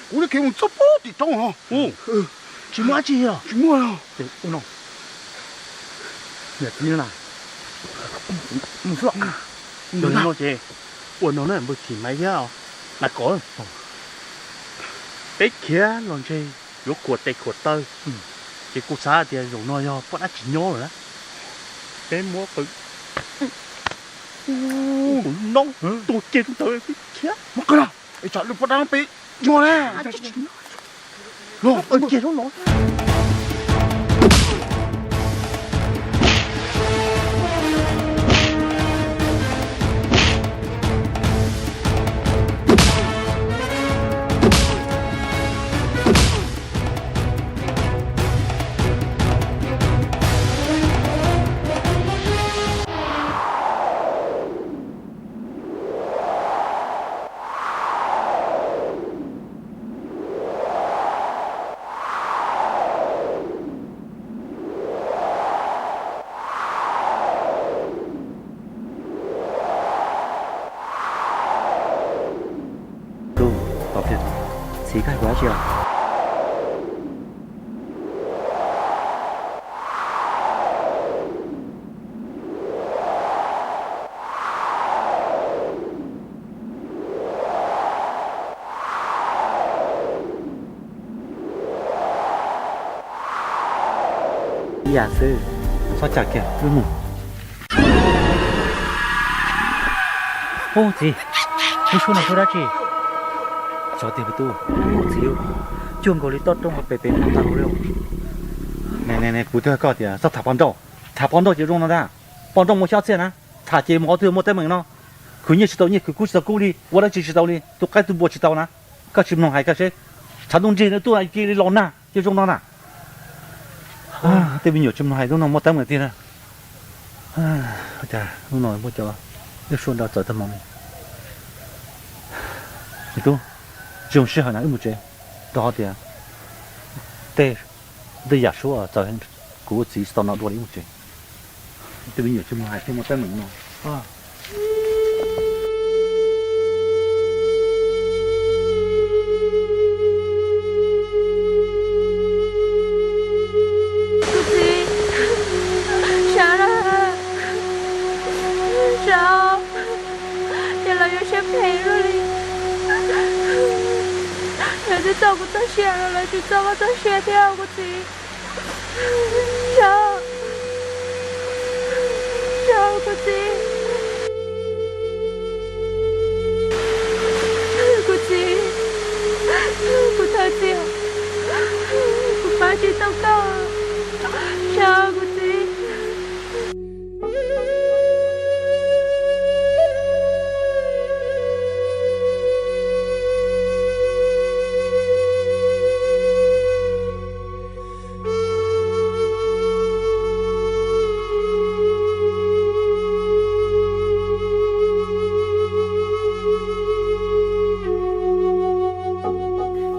Kuv twb khiav mus txog pem tim roob ho. Tsis muaj dab tsi los? Tsis muaj los. Niam txiv na, mus xwb los. Yog li no ces ua no na npawg Chim Maiv thiab Nas Kos, peb khiav los ntshe yuav khuam tes khuam taw, ces kuv xav tias zaum no yog poj dab tsis nyob lawm na. Peb muab qw, kuv noob tua kiag rau ntawd peb khiav. Muab qw los, tsam lwm poj dab peb nyob na. Tub, tau kiag, txiv koj hais kuv dab tsi os? Ib yam xwb, txhob cam kiag wb mus. Ub txiv, lub suab no suab dab tsi? Xyov tiag me tub, ub txiv, cuag nkaus li toj roob pem pem no tag li. Ne ne ne, kuv twb hais koj tias txhob tham poj nrauj, tham poj nrauj ces zoo no ntag. Poj nrauj muaj xyob txiaj na, tham ces mus qhov twg muaj teeb meem no. Khwv nyiaj tsis tau nyiaj, khwv kub tsis tau kub li, ua dab tsi tsis tau li, tu qaib tu npua tsis tau na. Koj tsis mloog hais koj seb, tshav ntuj nrig no tuaj cia li los nag ces zoo no na. Tej me nyuam tsis mloog hais lub no muaj teeb meem tiag na. Cas lub no muaj cov ib suab nra txawv tag hmo li. Me tub, tsis zoo sij hawm na, wb mus tsev. Rau qhov tias tej, tej yam suab txawv heev, kuv ua txiv tsis tau no dua li, wb mus tsev. Tej me nyuam tsis mloog hais thiaj muaj teeb meem no. Txog kuv txoj sia los lawv tsis txog koj txoj sia thiab kuv txiv. Tso, tso kuv txiv, kuv txiv, kuv thov txim, kuv pab tsis tau koj, tso kuv txiv.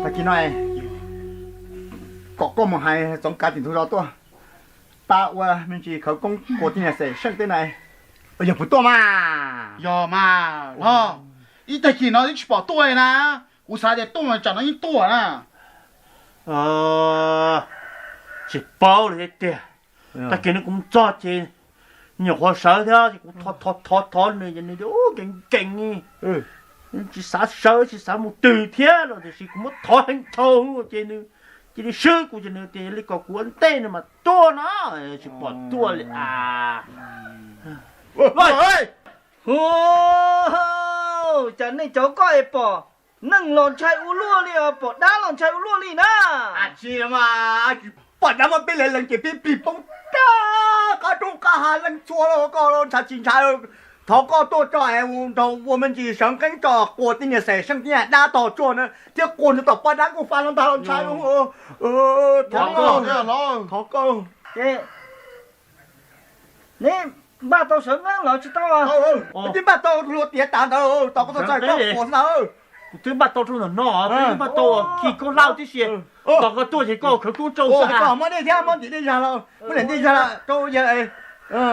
Tag kis no kom koj mus hais Txoov Kav tim ntug zos tuaj, pab ua me ntsis khawv koob kuas tij niam xeem Seej teb na. Yog puas tuaj mas? Yog mas, los ib tag kis no twb tsis pom tuaj li na. Kuv xav tias tuaj mas tsam no yeej tuaj na. Tsis paub li thiab tiag. Tag kis no kuv mus txog ces nyuam qhuav sawv thiab ces kuv thov thov thov nws ces nws tias nkees nkees li, tsis xav sawv tsis xav mus twg thiab los tiam sis kuv muab thov heev dhau ces nws cia li swb kuv ces nws tias yog li kom kuv ua ntej nws mam tuaj no. Tsis pom tuaj li as. Hu, cas nej cov koj es pom neeg los ntshai ua luaj li os, pom dab los ntshai ua luaj li na. Tsis, pom dab muab peb leeg lees ces peb plig poob tag qab roob qab hav, leej txhua los koj los ntshai tsis ntshai. Thov koj tuaj tso es nrog ua me ntsis sawv nqeeb tso quas tij niam xeem Seej tij niam dab tog tsuag na thiab quas nws tom poj dab kuj fa no ntag los ntshai. Thov koj, thov koj. Neb npaj tau sawv nqeeb los tsis tau? Twb npaj tau luag tiav tas ntawd, tos koj txog txais koj quas ntag. Kuv twb npaj tau rau ntawm no, twb npaj tau khi koj hlauj tib si. Tos koj tuaj ces koj khawv koob rau xwb. Koj muab dej thiab muab ntim dej zag los, muab ntim dej zag rau yawg,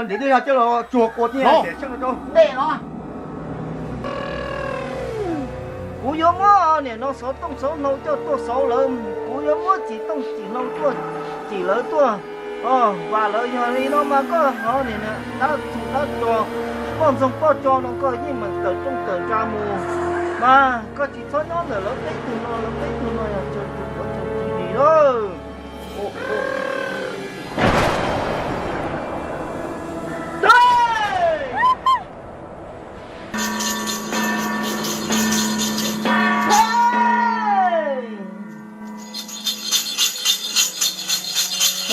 ntim dej zag coj los tsuag quas tij niam xeem Seej rau dej no. Kuv yuav muab niam no xov tooj xov hlau coj tuaj xauv lawv, kuv yuav muab txim tooj txim hlau tuaj txim lawv tuaj. Vam lawv yog li no mas koj ho niam dab txug dab tso, poj ntxoog poj tso no koj yeej meem tawm rooj tawm ntsa mus mas koj tsis txhob nyob ntawm lawv peb tug no, lawv peb tug no yog tsawg tus puav tsawg tus lis lawm.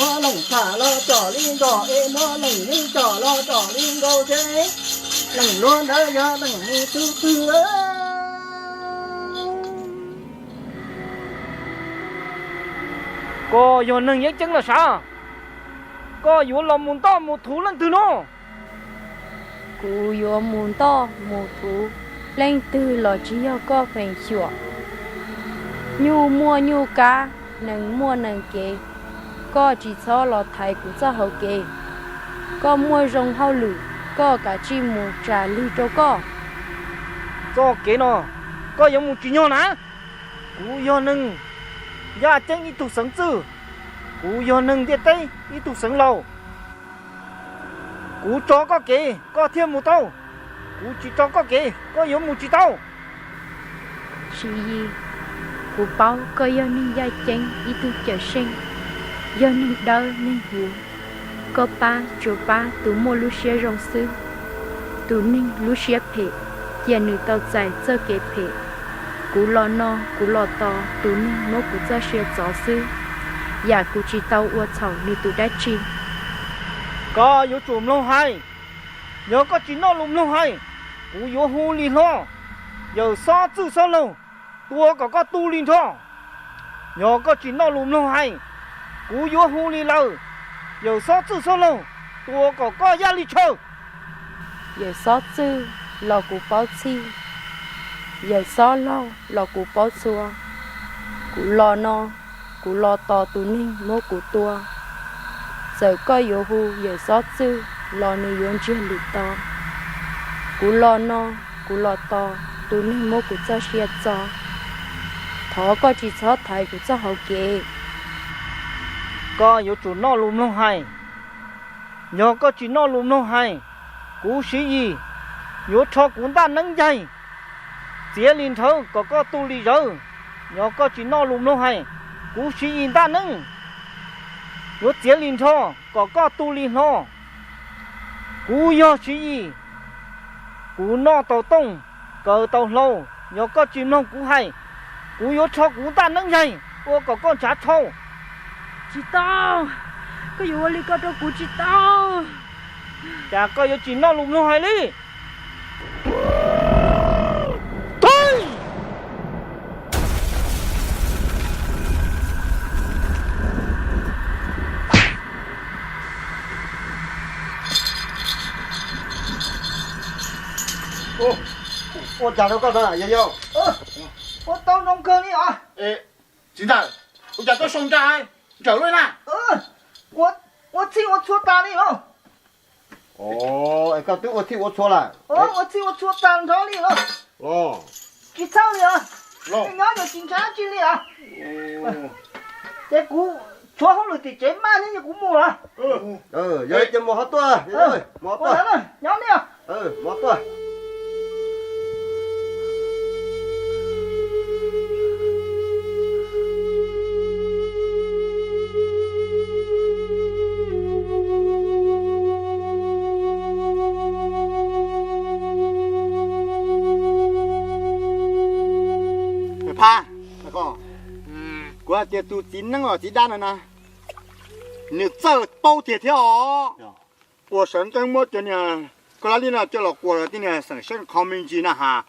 Muab leej tham los tsom li nrog es muab leej neeg tsom los tsom li nkaus seb leej luag ntawd yog leej mus tug twg. Koj yog neeg yeeb ceeb los sav, koj yuav los mus ntoj mus thuv leej twg no? Kuv yuav mus ntoj mus thuv leej twg los tsis yog koj feem xyuam. Nyuj muaj nyuj kab, nees muaj nees kev, koj tsis txhob los thaiv kuv txoj hauv kev. Koj muaj zoo hauj lwm, koj kav tsij mus tsam lwg rau koj. Txoj kev no koj yuav mus tsim nyog na. Kuv yog neeg Yaj Ceeb ib tug xeev txwj, kuv yog neeg ntiaj teb ib tug xeev laus. Kuv tso koj kev koj thiaj mus tau, kuv tsis tso koj kev koj yuav mus tsis tau. Siv Yis, kuv paub koj yog neeg yaj ceeb ib tug cawm seej, yog neeg dawb neeg huv. Koj pab tsuas pab tus muaj lub siab zoo xwb. Tus neeg lub siab phem, cia nws tau txais txoj kev phem. Kuv los no kuv los tos tus neeg muab kuv txoj sia txov xwb, yam kuv tsis tau ua txhaum nws tus dab tsi. Koj yuav tsum mloog hais, yog koj tsis noj lus mloog hais, kuv yuav hu li hlob, yawm xob txwj xob laug, tua kom koj tu li nrho. Yog koj tsis noj lus mloog hais, kuv yuav hu li lawm, yawm xob txwj xob laug, tua kom koj yaj li tshaw. Yawm xob txwj los kuv paub txhij, yawm xob laug los kuv paub txhua. Kuv los no, kuv los tos tus neeg muab kuv tua. Txawm koj yuav hu yawm xob txwj los nws yuav ntsiag lwm tos. Kuv los no, kuv los tos tus neeg muab kuv txoj sia txo. Thov koj tsis txhob thaiv kuv txoj hauv kev. Koj yuav tsum noj lus mloog hais. Yog koj tsis noj lus mloog hais, kuv Siv Yis yuav rho kuv ntaj neeb ncaig txiav li nrhawv kom koj tu li zawv. Yog koj tsis noj lus mloog hais, kuv Siv Yis ntaj neeb yuav txiav li nrho kom koj tu li hlo. Kuv yog Siv Yis, kuv noj tau tooj, kaw tau hlau. Yog koj tsis mloog kuv hais, kuv yuav rho kuv ntaj neeb yaig ua kom koj ntshav tshau. Tsis tau, koj yuav ua li ko rau kuv tsis tau. Cas koj yuav tsis noj lus mloog hais li? Ua cas rau koj, yog yog? Ua tau zoo kawg li os. Txiv ntxawm, ua cas koj sau nra nrawm luaj na? Ua txhij ua txhua tas li los? Es koj twb ua txhij ua txhua lawm. Ua txhij ua txhua tas nrov li los? Tsis txhawj li os. Nyob nws tsis ntshav tsi li os. Ces kuv tshuav hauj lwm tim tsev maj thiab, yog kuv mus os. Yog li ces mus ho tuaj, mus ho tuaj. Nyob li os. Mus ho tuaj. Phaj, kuv hais tias tus txiv neeb los txiv dab no na, nws txawj paub tiag thiab os. Ua sawv nqeeb muab cov niag koj lab li no coj los quas rau tib niag xeem saib qhov me ntsis na has.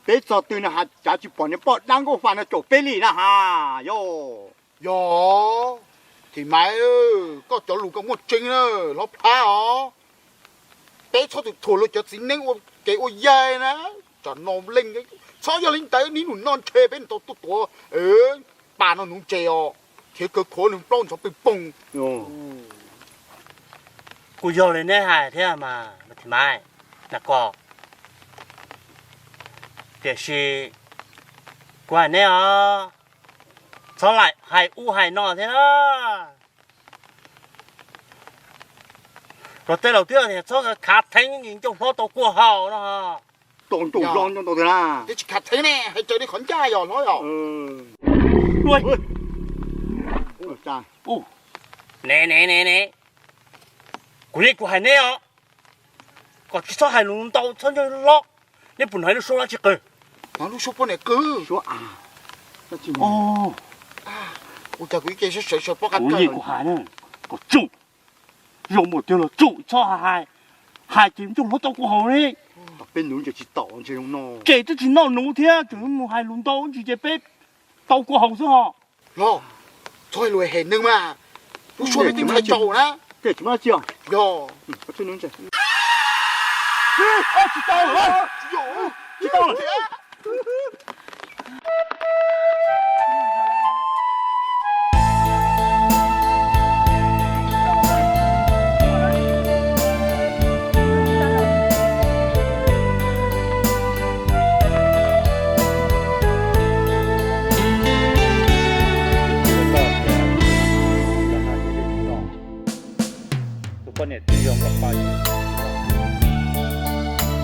Peb txog twg no has cav tsis pom niag poj dab nkauj fa no caum peb li na has yog. Yog, Thim Maiv, koj cov lus koj muaj tseeb na, hlob Phab os. Peb txhob tus thuam luag cov txiv neeb ua kev ua yaig na, tsam no leej txhob yog li ntawd, nib nus no ntshe peb nws tau tuaj tuav pas no nuv ntses os, thiab kaw khuav nws plaub ntxhov pw poog. Kuj yog li neb hais thiab mas Thim Maiv, na koj. Tiam sis kuv hais neb os, txhob laim hais ub hais no thiab na. Los tej laus twb tias txhob khav theeb ncauj hlob tau kua haus no. Tau ncauj hlob ncauj tau tiag na. Twb tsis khav theeb ne, hais raws li qhov ncaj yog hlob yog. Ne ne ne ne, kuv yeej kuv hais neb os, kom tsis txhob hais lus ntau txhob ncauj hlob. Neb puas hnov lub suab dab tsi qw? Hnov lub suab poj niam qw. Suab a? Ua cas kuv ib ce sawv sawv pob qa kuv yeej kuv hais na, kom tsum, zoo npaum twg los tsum, txhob hais, hais ces ncauj hlob tau kua haus li. Peb nuv ntses tsis taus ntses zoo no. Ces twb tsis noj nuv thiab tseem mus hais lus ntau ntsis ces peb tau kua haus xwb ho. Los, txhob hais lus hem neeg mas, lub suab peb twb ntshai tsaus na. Yog. Tsis tau, tsis tau. Tus poj niam twb yog nkauj paj ib,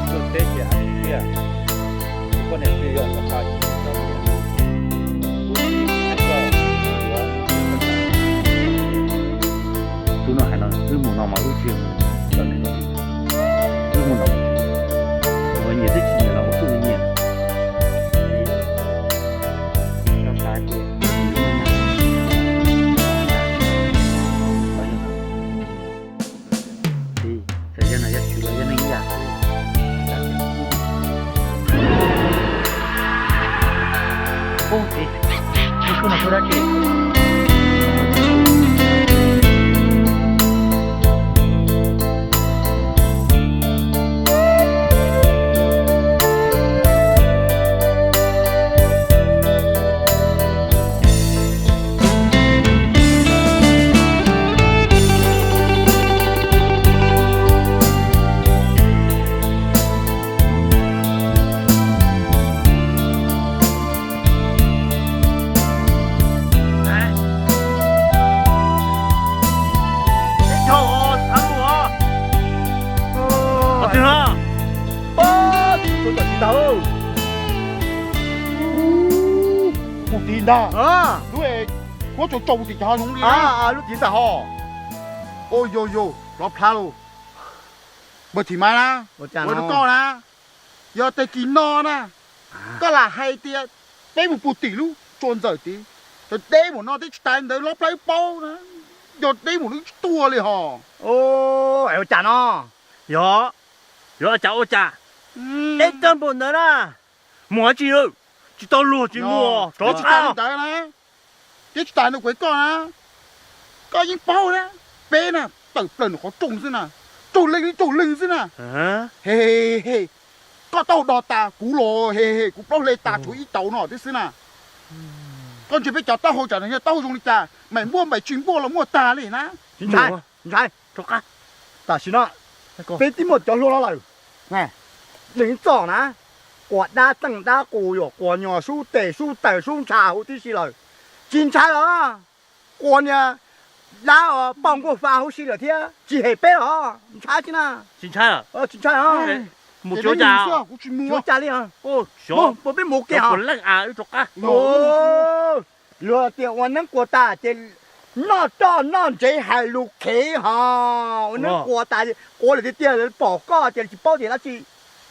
tuaj teb ces hais tias tus poj niam twb yog nkauj paj ib, tus no hais no wb mus no mas wb tsis, wb mus no, nyiam twb tsis nyiam los ua tuj nyiam. Txawm yog no yog tsis los yog neeg ib yam. Ub, txiv, tus suab no suab dab tsi? Mus tid ntag. Lub kuab tsaus tsaus mus tim cov hav zoov li. Lub tid ntag ho. Ua yog yog lov plhav los. Npawg Thim Maiv na, ua rau koj na, yog tag kis no na, koj lam hais tias peb mus puag tim lub tsua ntxawm tid, cov deb mus no twb tsis tas ntawd lov plhav wb paub na, yog deb mus lawv tsis tuag li hos. Ua cas no? Yog, yog cas ua cas? Deb tag npaum ntawd na, mus dab tsi? Tsis tau luag tsis muaj tsov tsis tas li ntawd na, twb tsis tas ntawd kuv hais koj na, koj yeej paub na, peb na tawm plaws nram qhov rooj xwb na, raug leej li raug leej xwb na. He, he, koj taub hau do tas kuv los he, he, kuv plaub hle tas tshuav ib tauv no thiab xwb na. Koj ntsia peb cov taub hau tsam no yog taub hau zoo li cas, maim npuaj maim tsis npuaj los muaj tag li na. Ntshai, ntshai, tam sim no peb twb muaj cov hlua no lawm, leej txoj na, quas dab teej dab qus yuam quas nyuag sub tes sub taws sub ntsha huv tib si lawm, tsis ntshai los. Quas niag dab poj nkuaj fa huv si lawm thiab tsis hem peb los ntshai tsis na. Tsis ntshai, tsis ntshai. Mus tsuav cas, tsuav cas li, mus peb mus kiag. Luag tias ua neeb quas tas ces noj roj noj ntsev hais lus khev hos, ua neeb quas tas, quas lawm tiag tiag lawv pom koj ces tsis paub tias dab tsi.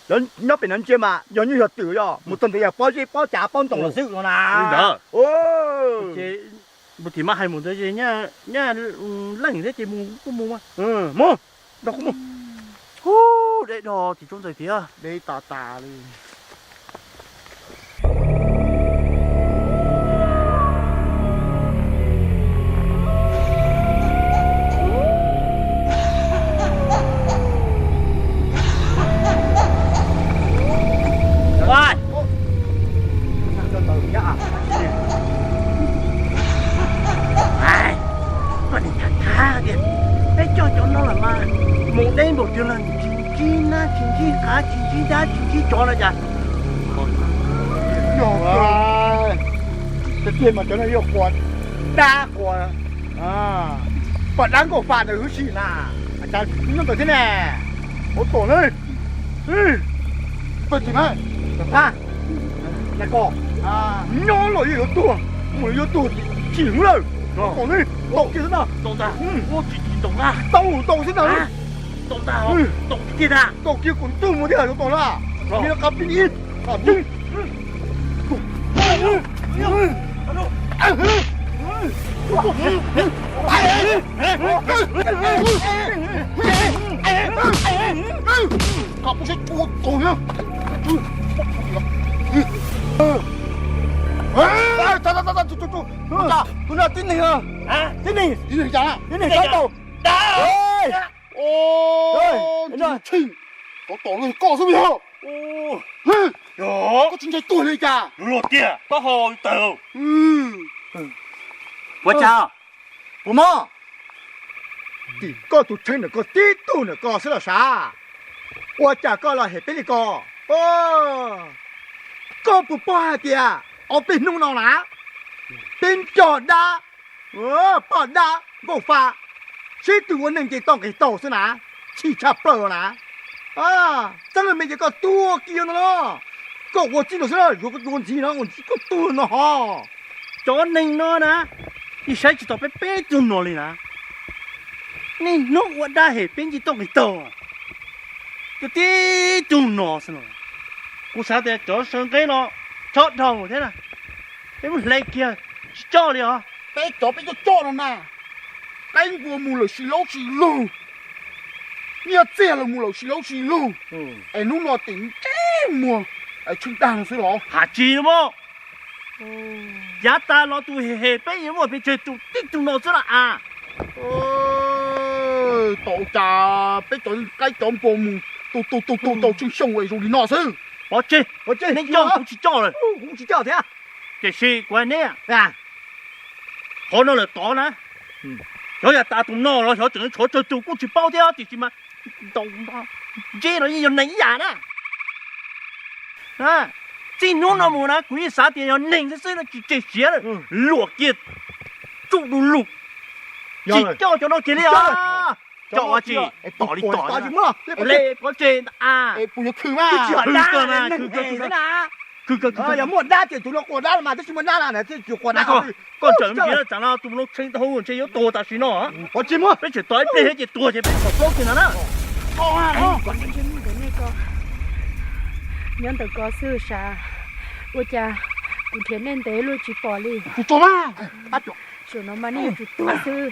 Nyob pem no ntsia mas yog nyuj yog twm, yog mus txog ntawd yog pob zeb pob cav pob ntoo los xwb no na. Mus tim mas hais mus ntawd ces nyaj leej thiab ces mus kuj mus mas. Mus, nrog kuv mus. Hu, deb do tim tsob ntxawm thiab, deb tas tas li. Koj nim tham tham tias peb coj cov no los mas mus deb npaum twg los tsis ntsib nab tsis ntsib qav tsis ntsib dab tsis ntsib tsov no cas. Yog tiag mas cov no yog quas dab quas, pom dab nkaum fam ntawd huv si na, cas nyob ntawd thiab ne. Ua tom ne, peb tim na, na koj nyob los yeej yuav tuag, mus yuav tuag tsis hwv lawm. Ua tom ne, tau kiag xwb na, tau tau xwb na, tau kiag kuv twb mus thiab ua tom na, qab pib ib. Tus no tib neeg, tib neeg, tib neeg saib tau. Tov tom koj xwb yog. Koj tsis ntshai tuag li cas? Luag tiag, taub hau tawg. Puas tsaug? Puas mob? Tim koj tus tshee ntawm koj tib tug ntawm koj xwb los sav. Ua cas koj los hem peb li ko? Koj puas paub hais tias ob peb hnub no na, peb nco dab, poj dab nkauj fa, sib tw ua neej nce toj nqis taug xwb na, chim tshaj plaws na. Txeeb me ces koj tuag kiag no los, koj ua txij no xwb na, yuav koj tua ntxiv no, koj tuag no ho. Cov neeg no na, yeej saib tsis taus peb peb tug no li na. Niaj hnub ua dab hem peb nce toj nqis taug, yog tib tug no xwb no. Kuv xav tias cov saw nqeb no chob dhau thiab na, peb muab hle kiag tsis coj li os. Peb cov peb coj coj no na, qaib npua mus lawm si laub si lug, nyiaj txiag los mus lawm si laub si lug, es hnub no tim ntsej muag tsheej dag no xwb los? Hais tsis mog. Yav tas los tus hem peb yuav muaj pes tsawg tus tib tug no xwb las as. Tau cas peb cov qaib cov npua mus tu tu tu tu tau tsheej xyoo es zoo li no xwb. Pov tseg, nej coj kuv tsis coj lawm. Kuv tsis coj thiab. Tiam sis kuv hais neb, qhov no lawm tod na, xyov yog tas tus no los xyov tseem tshuav tsawg tus kuj tsis paub thiab, tiam sis mas ntaus ntseb no yeej yog neeg ib yam na. Txij hnub no mus na kuv yeej xav tias yog neeg xwb xwb no tsis tseg siav lawm, luam kiag tsuj du lug, tsis coj cov no kiag li os. Coj ua tsi, tom li tom, le pov tseg a, twb tsis hom dab, neeg hem xwb na. Yog muaj dab ces tus no quas dab mas, twb tsis muaj dab na, twb tsis quas dab. Koj tsam ntsis tsam no tus no tshee tau ntshe yuav tuag tam sim no. Peb tseem tos ib pliag thiab ces tuag ces peb txhom plaub kiag ntag na. Nyob ntawm ko xwb sav, ua cas kuv nrhiav nej ntev luaj tsis pom li. Zaum no mas nej yuav tsum tuag xwb.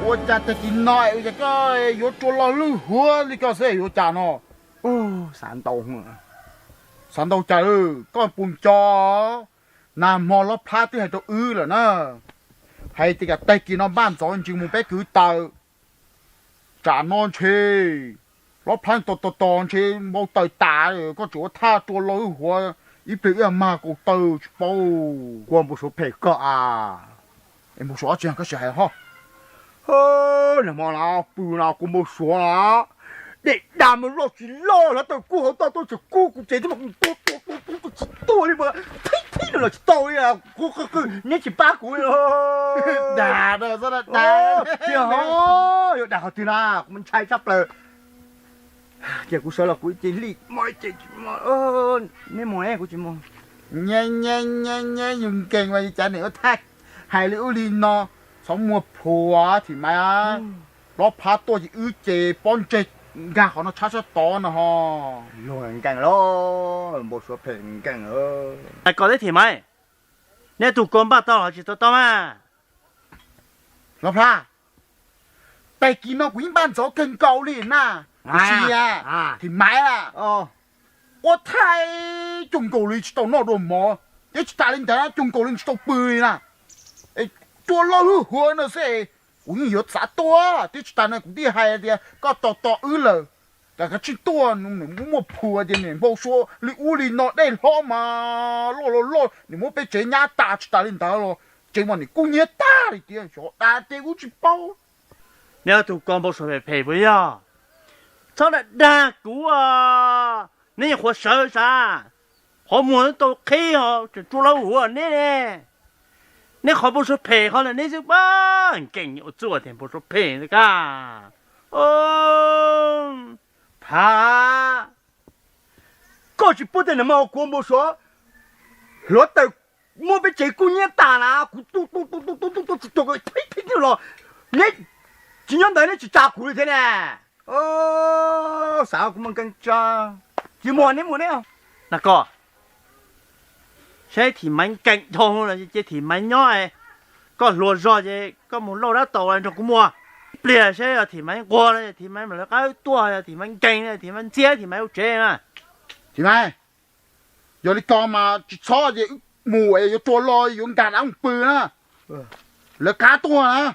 Ua cas tag kis no ua cas koj yuav rua lo lwj huav li ko xwb yuav cas no? Xav ntau, xav ntau cas, koj puas nco nag hmo Lob Plhab twb hais rau wb lawm na, hais tias tag kis no npaj ntxov ntsis mus peb kwv taws. Tsam no ntshe Lob Plhab tos tos tos ntshe npau taws tas, koj tseem ua thaj rua lo lwj huav ib pliag ib mag kaus taw tsis paub. Kua npau suav phem koj a. Es npau suav tsis yog koj sim hais ho. Nag hmo no pw no kua npau suav no, dej dag mas loj tsis loj, hluav taws kub hauv toj tuaj tsis kub kuv tsev thiab mas kuv tua tua tua tua tsis tuaj li mas, thib thib los tsis tau li, neb tsis pab kuv li. Dag, dag, dag, dag, yuav dag qhov twg na, kuv ntshai tshaj plaws. Ces kuv sawv los kuv ib ce li mo ib ce, neb mus kuv tsis mus. Nyeej nyeej nyeej nyeej, yus nkees mas yus cav niam ua thaj hais li ub li no, txhob muaj plhus Thim Maiv. Lob Plhab tuaj ces wb ces pob ntseg nkag qhov no tshab sab tod no ho. Luag nkees lawm, npau suav phem nkees lawm. Hais kom teb Thim Maiv, neb tug ko npaj tau los tsis tau tau mas? Lob Plhab, tag kis no kuv yeej npaj ntxov kawg nkaus li na. Kuv sim Thim Maiv a, ua thaj cuag nkaus li tsis tau noj dua mov, thiab tsis tas li ntawd cuag nkaus li tsis tau pw li na. Rua lo lwj huav no xwb, kuv yeej yuav xav tuaj thiab tsis tas na, kuv thiaj hais tias koj tos tos wb lawm, kav tsij tuaj, muaj plhus tias niam npau suav li ub li no, dej hlob mas loj los loj, niam muab peb tsev nyab tas, tsis tas li ntawd los tsev mas niam kub hnyiab tag li tiag, xyov dag ces kuv tsis paub. Neb ob tug ko npau suav phem phem puas yog? Txhob dag dag kuv, neb nyuam qhuav sawv sav, qhov muag twb tau qhib ho tseem rua lo lwj huav neb ne. Neb qhov npau suav phem qhov ntawm neb xwb, nkees ua txuj tias npau suav phem ntag. Phav, koj tsis paub tias nag hmo kuv npau suav, hluav taws muab peb tsev kub hnyiab tag na, kuv tu tu tu tu tu tu tu tsis tuag, thib thib los neb tsis nyob ntawd neb tsis tsa kuv li thiab ne. Xav kuv mas nkees tsa, tsis muag neb mus neb. Na koj, saib Thim Maiv nkees dhau lawm ces Thim Maiv nyob, koj hluas zog ces koj mus lauj dab taus nrog kuv muag ib pliag saib yog Thim Maiv nquag no Thim Maiv mam li qab tuaj, yog Thim Maiv nkees Thim Maiv ntxiab Thim Maiv ua tsev na. Thim Maiv, yog li ko mas tsis txhob ces wb mus yuav rua lo yuav nkag dab mus pw na. Lawv qab tuaj na,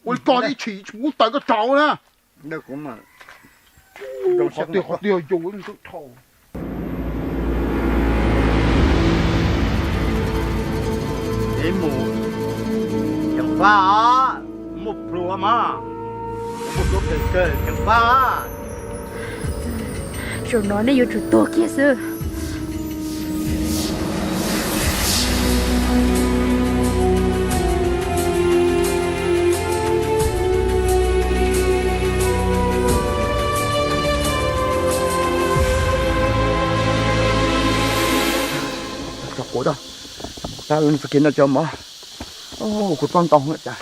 ua li ko ib tshim tsis pub taws koj tsaus na. Qhov twg qhov twg yus dhau. Neb mus ceev faj, muaj plhus mas, muaj plhus phem kawg, ceev faj. Zaum no nej yuav tsum tuag kiag xwb. Tso quav tso, tab txoj kev no cov mov, kuv txob ntau cas.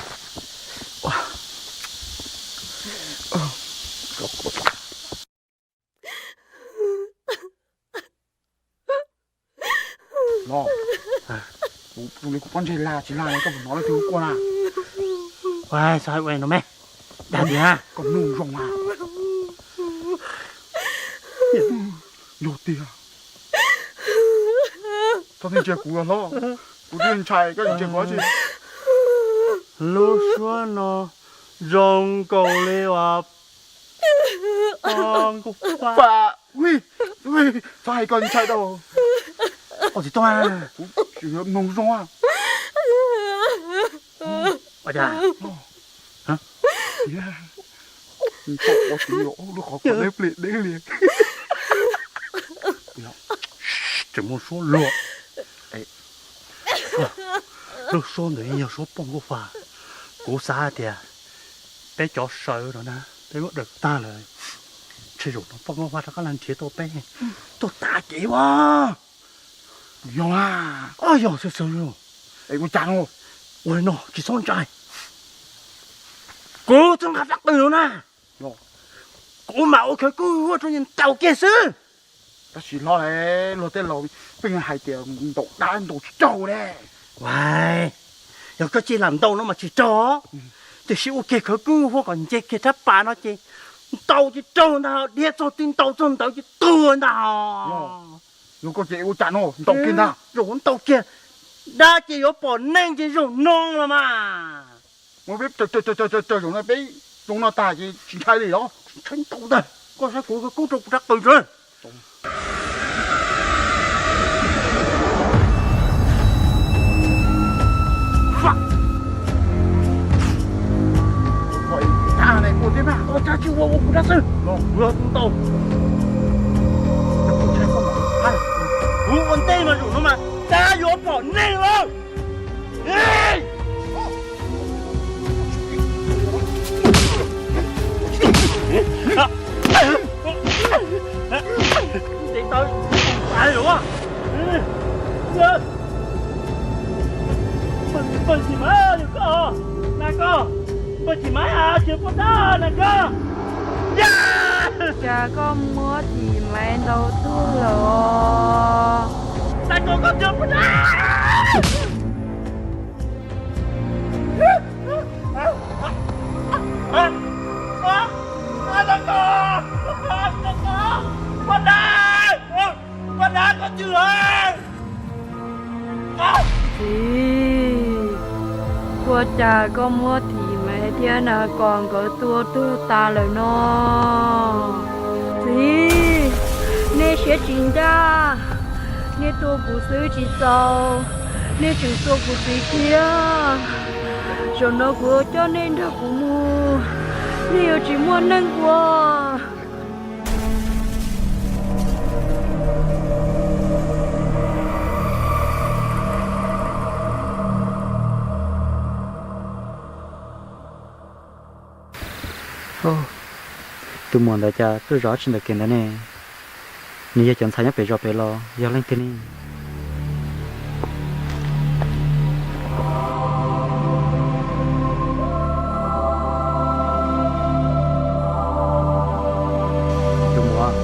Los, kuv zoo li kuv pob ntseg lag tsis lag li, koj puas hnov leej twg quaj na? Ua, xav hais ua no me, dag tiag. Koj mloog zoo a. Yog tiag. Txhob ntsia kuv hlob, kuv twb ntshai koj ntsia kuv tsi. Lub suab no zoo nkaus li uas nkauj pam. Ui, ui, txhob hais koj ntshai dab. Koj tsis tuaj, kuv tsis mloog zoo. Ua cas? Tsis muaj suab luag. Lub suab ntawd yog suab poj nkauj fa. Kuv xav hais tias peb cov saw no na, peb muab daws tag lawm, ntshe zaum no poj nkauj fa rov qab los nrhiav tau peb, tuaj tav kev ua. Yog, yog xwb xwb. Es ua cas no? Ua no tsis txhob ntshai. Kuv twb nqa rab qws no na, kuv mam ua khawv koob huab rau nws ntaus kiag xwb. Tab sis hlob, luag tej laus pheej hais tias ntaus dab ntaus tsis raug ne. Yog koj cia lam ntaus no mas tsis raug, tiam sis ua kiag khawv koob huab kom nce kiag rab pas no ces ntaus ces raug ntag, dhia txog twg ntaus txog ntawd ces tuag ntag. Yog koj ces ua cas no, ntaus kiag ntag. Zaum ntaus kiag, dab ces yuav pom neeg ces zaum no los mas. Zaum no peb zoo no tag ces tsis ntshai li los? Tsis ntshai ntau ntag, koj saib kuv khawv koob rau kuv rab qws ntag. Ua cas tsis ua ua kuv rab xwb los kuv yog tus ntaus. Kuv ua ntej mas zaum no mas dab yuav pom neeg lawm. Ntev tau, npawg, npawg Thim Maiv, yog koj, na koj, npawg Thim Maiv, tsis poj dab na koj. Cas koj muab Thim Maiv ntaus tuag lawm os? Na koj, koj tsis poj dab. Txiv, ua cas koj muab Thim Maiv thiab Na Kos nkawd tua tuag tas lawm no? Txiv, nej siab tsis ncaj, nej tua kuv xwb tsis txaus, nej tseem tua kuv txiv thiab. Zaum no kuv yuav coj nej nrog kuv mus, nej yuav tsis muaj neeg ua. Tus muam ntawd cas tuaj zov tsis ntawm kev ntawd ne? Nws yog cov ntxhais nyob pem zos pem los yog leej twg ne? Tus muam,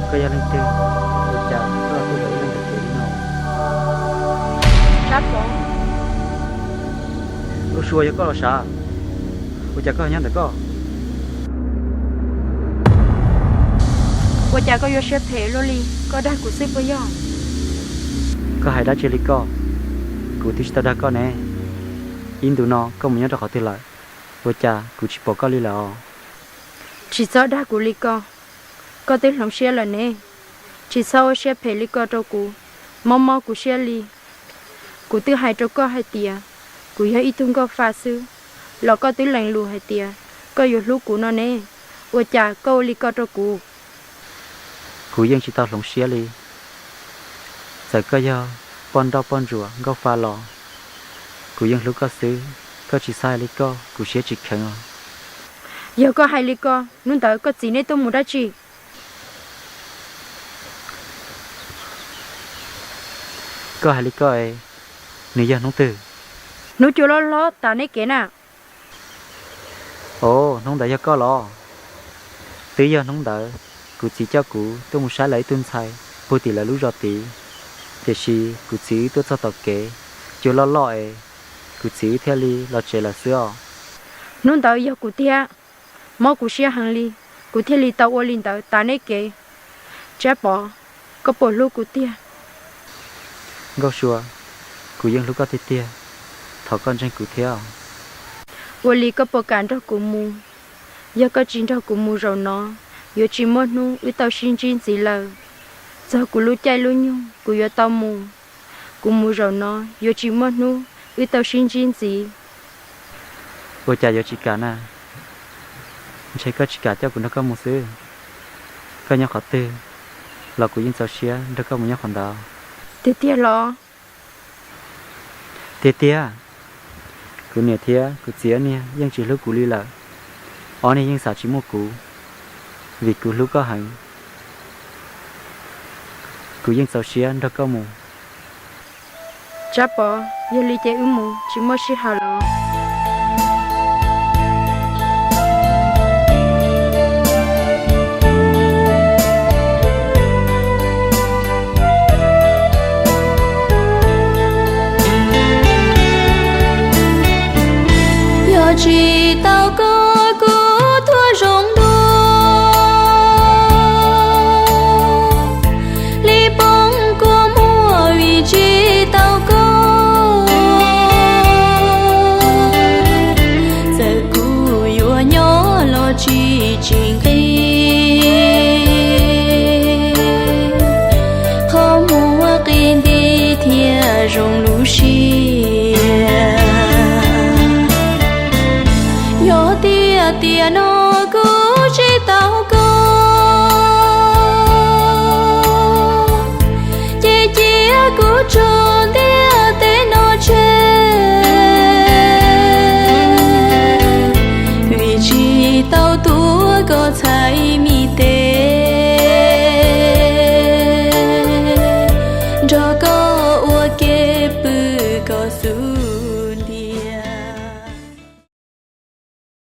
koj yog leej twg? Ua cas koj tuaj zov leej ntawm kev li no? Lub suab yog koj los sav, ua cas koj nyob ntawm koj? Ua cas koj yuav siab phem luaj li? Koj dag kuv xwb puas yog? Koj hais dab tsi li koj? Kuv twb tsis tau dag koj ne. Ib ntus no koj mus nyob rau qhov twg lawm? Ua cas kuv tsis pom koj li lawm os? Tsis txhob dag kuv li ko, koj twb hloov siab lawm ne. Tsis txhob ua siab phem li ko rau kuv, mob mob kuv siab li. Kuv twb hais rau koj hais tias kuv yog ib tug nkauj fa xwb, los koj twb lees lus hais tias koj yuav hlub kuv no ne. Ua cas koj ua li ko rau kuv? Kuv yeej tsis tau hloov siab li. Txawm koj yog poj nrauj poj ntsuam nkauj fa los, kuv yeej hlub koj xwb. Koj tsis xav hais li koj, kuv siab tsis kheev os. Yog koj hais li ko, hnub ntawd koj txiv nej tuaj mus dab tsi? Koj hais li koj es, nws yog hnub twg? Hnub cua loj hlob tas nej kev na. Os, hnub ntawd yog koj los? Twb yog hnub ntawd kuv txiv coj kuv tuaj mus saib lawv ib tug ntxhais puag tim lawv lub zos tid, tiam sis kuv txiv wb tuaj txog tom kev, cua loj loj es kuv txiv wb thiaj li los tsev lawm xwb os. Hnub ntawd yog kuv thiab, mob kuv siab heev li, kuv thiaj li tau ua li ntawd tas nej kev. Tsab Pov, koj puas hlub kuv tiag? Nkauj Sua, kuv yeej hlub koj tiag tiag, thov koj ntseeg kuv thiab. Ua li koj puas kam nrog kuv mus? Yog koj tsis nrog kuv mus zaum no, yuav tsis muaj hnub wb tau sib ntsib ntxiv lawm. Txog kuv lub caij lub nyoog kuv yuav tau mus. Kuv mus zaum no yuav tsis muaj hnub wb tau sib ntsib ntxiv. Ua cas yuav tsis kam na? Ntshe koj tsis kam coj kuv nrog koj mus xwb. Koj nyob qhov twg los kuv yeej txaus siab nrog koj mus nyob qhov ntawd. Tiag tiag los? Tiag tiag. Kuv niam thiab kuv txiv niag yeej tsis hlub kuv li lawm. Ob niag yeej xav tsis muaj kuv, vim kuv hlub koj heev. Kuv yeej txaus siab nrog koj mus. Tsab Pov, yog li ces wb mus, tsis muaj sij hawm lawm. Yog tsis tau koj kuv tuag zoo dua, li poob kua muag vim tsis tau koj. Txawm kuv yuav nyob los tsis tsis nqig, qhov muag qi nti thiab zoo lub siab. Yog tiag tiag no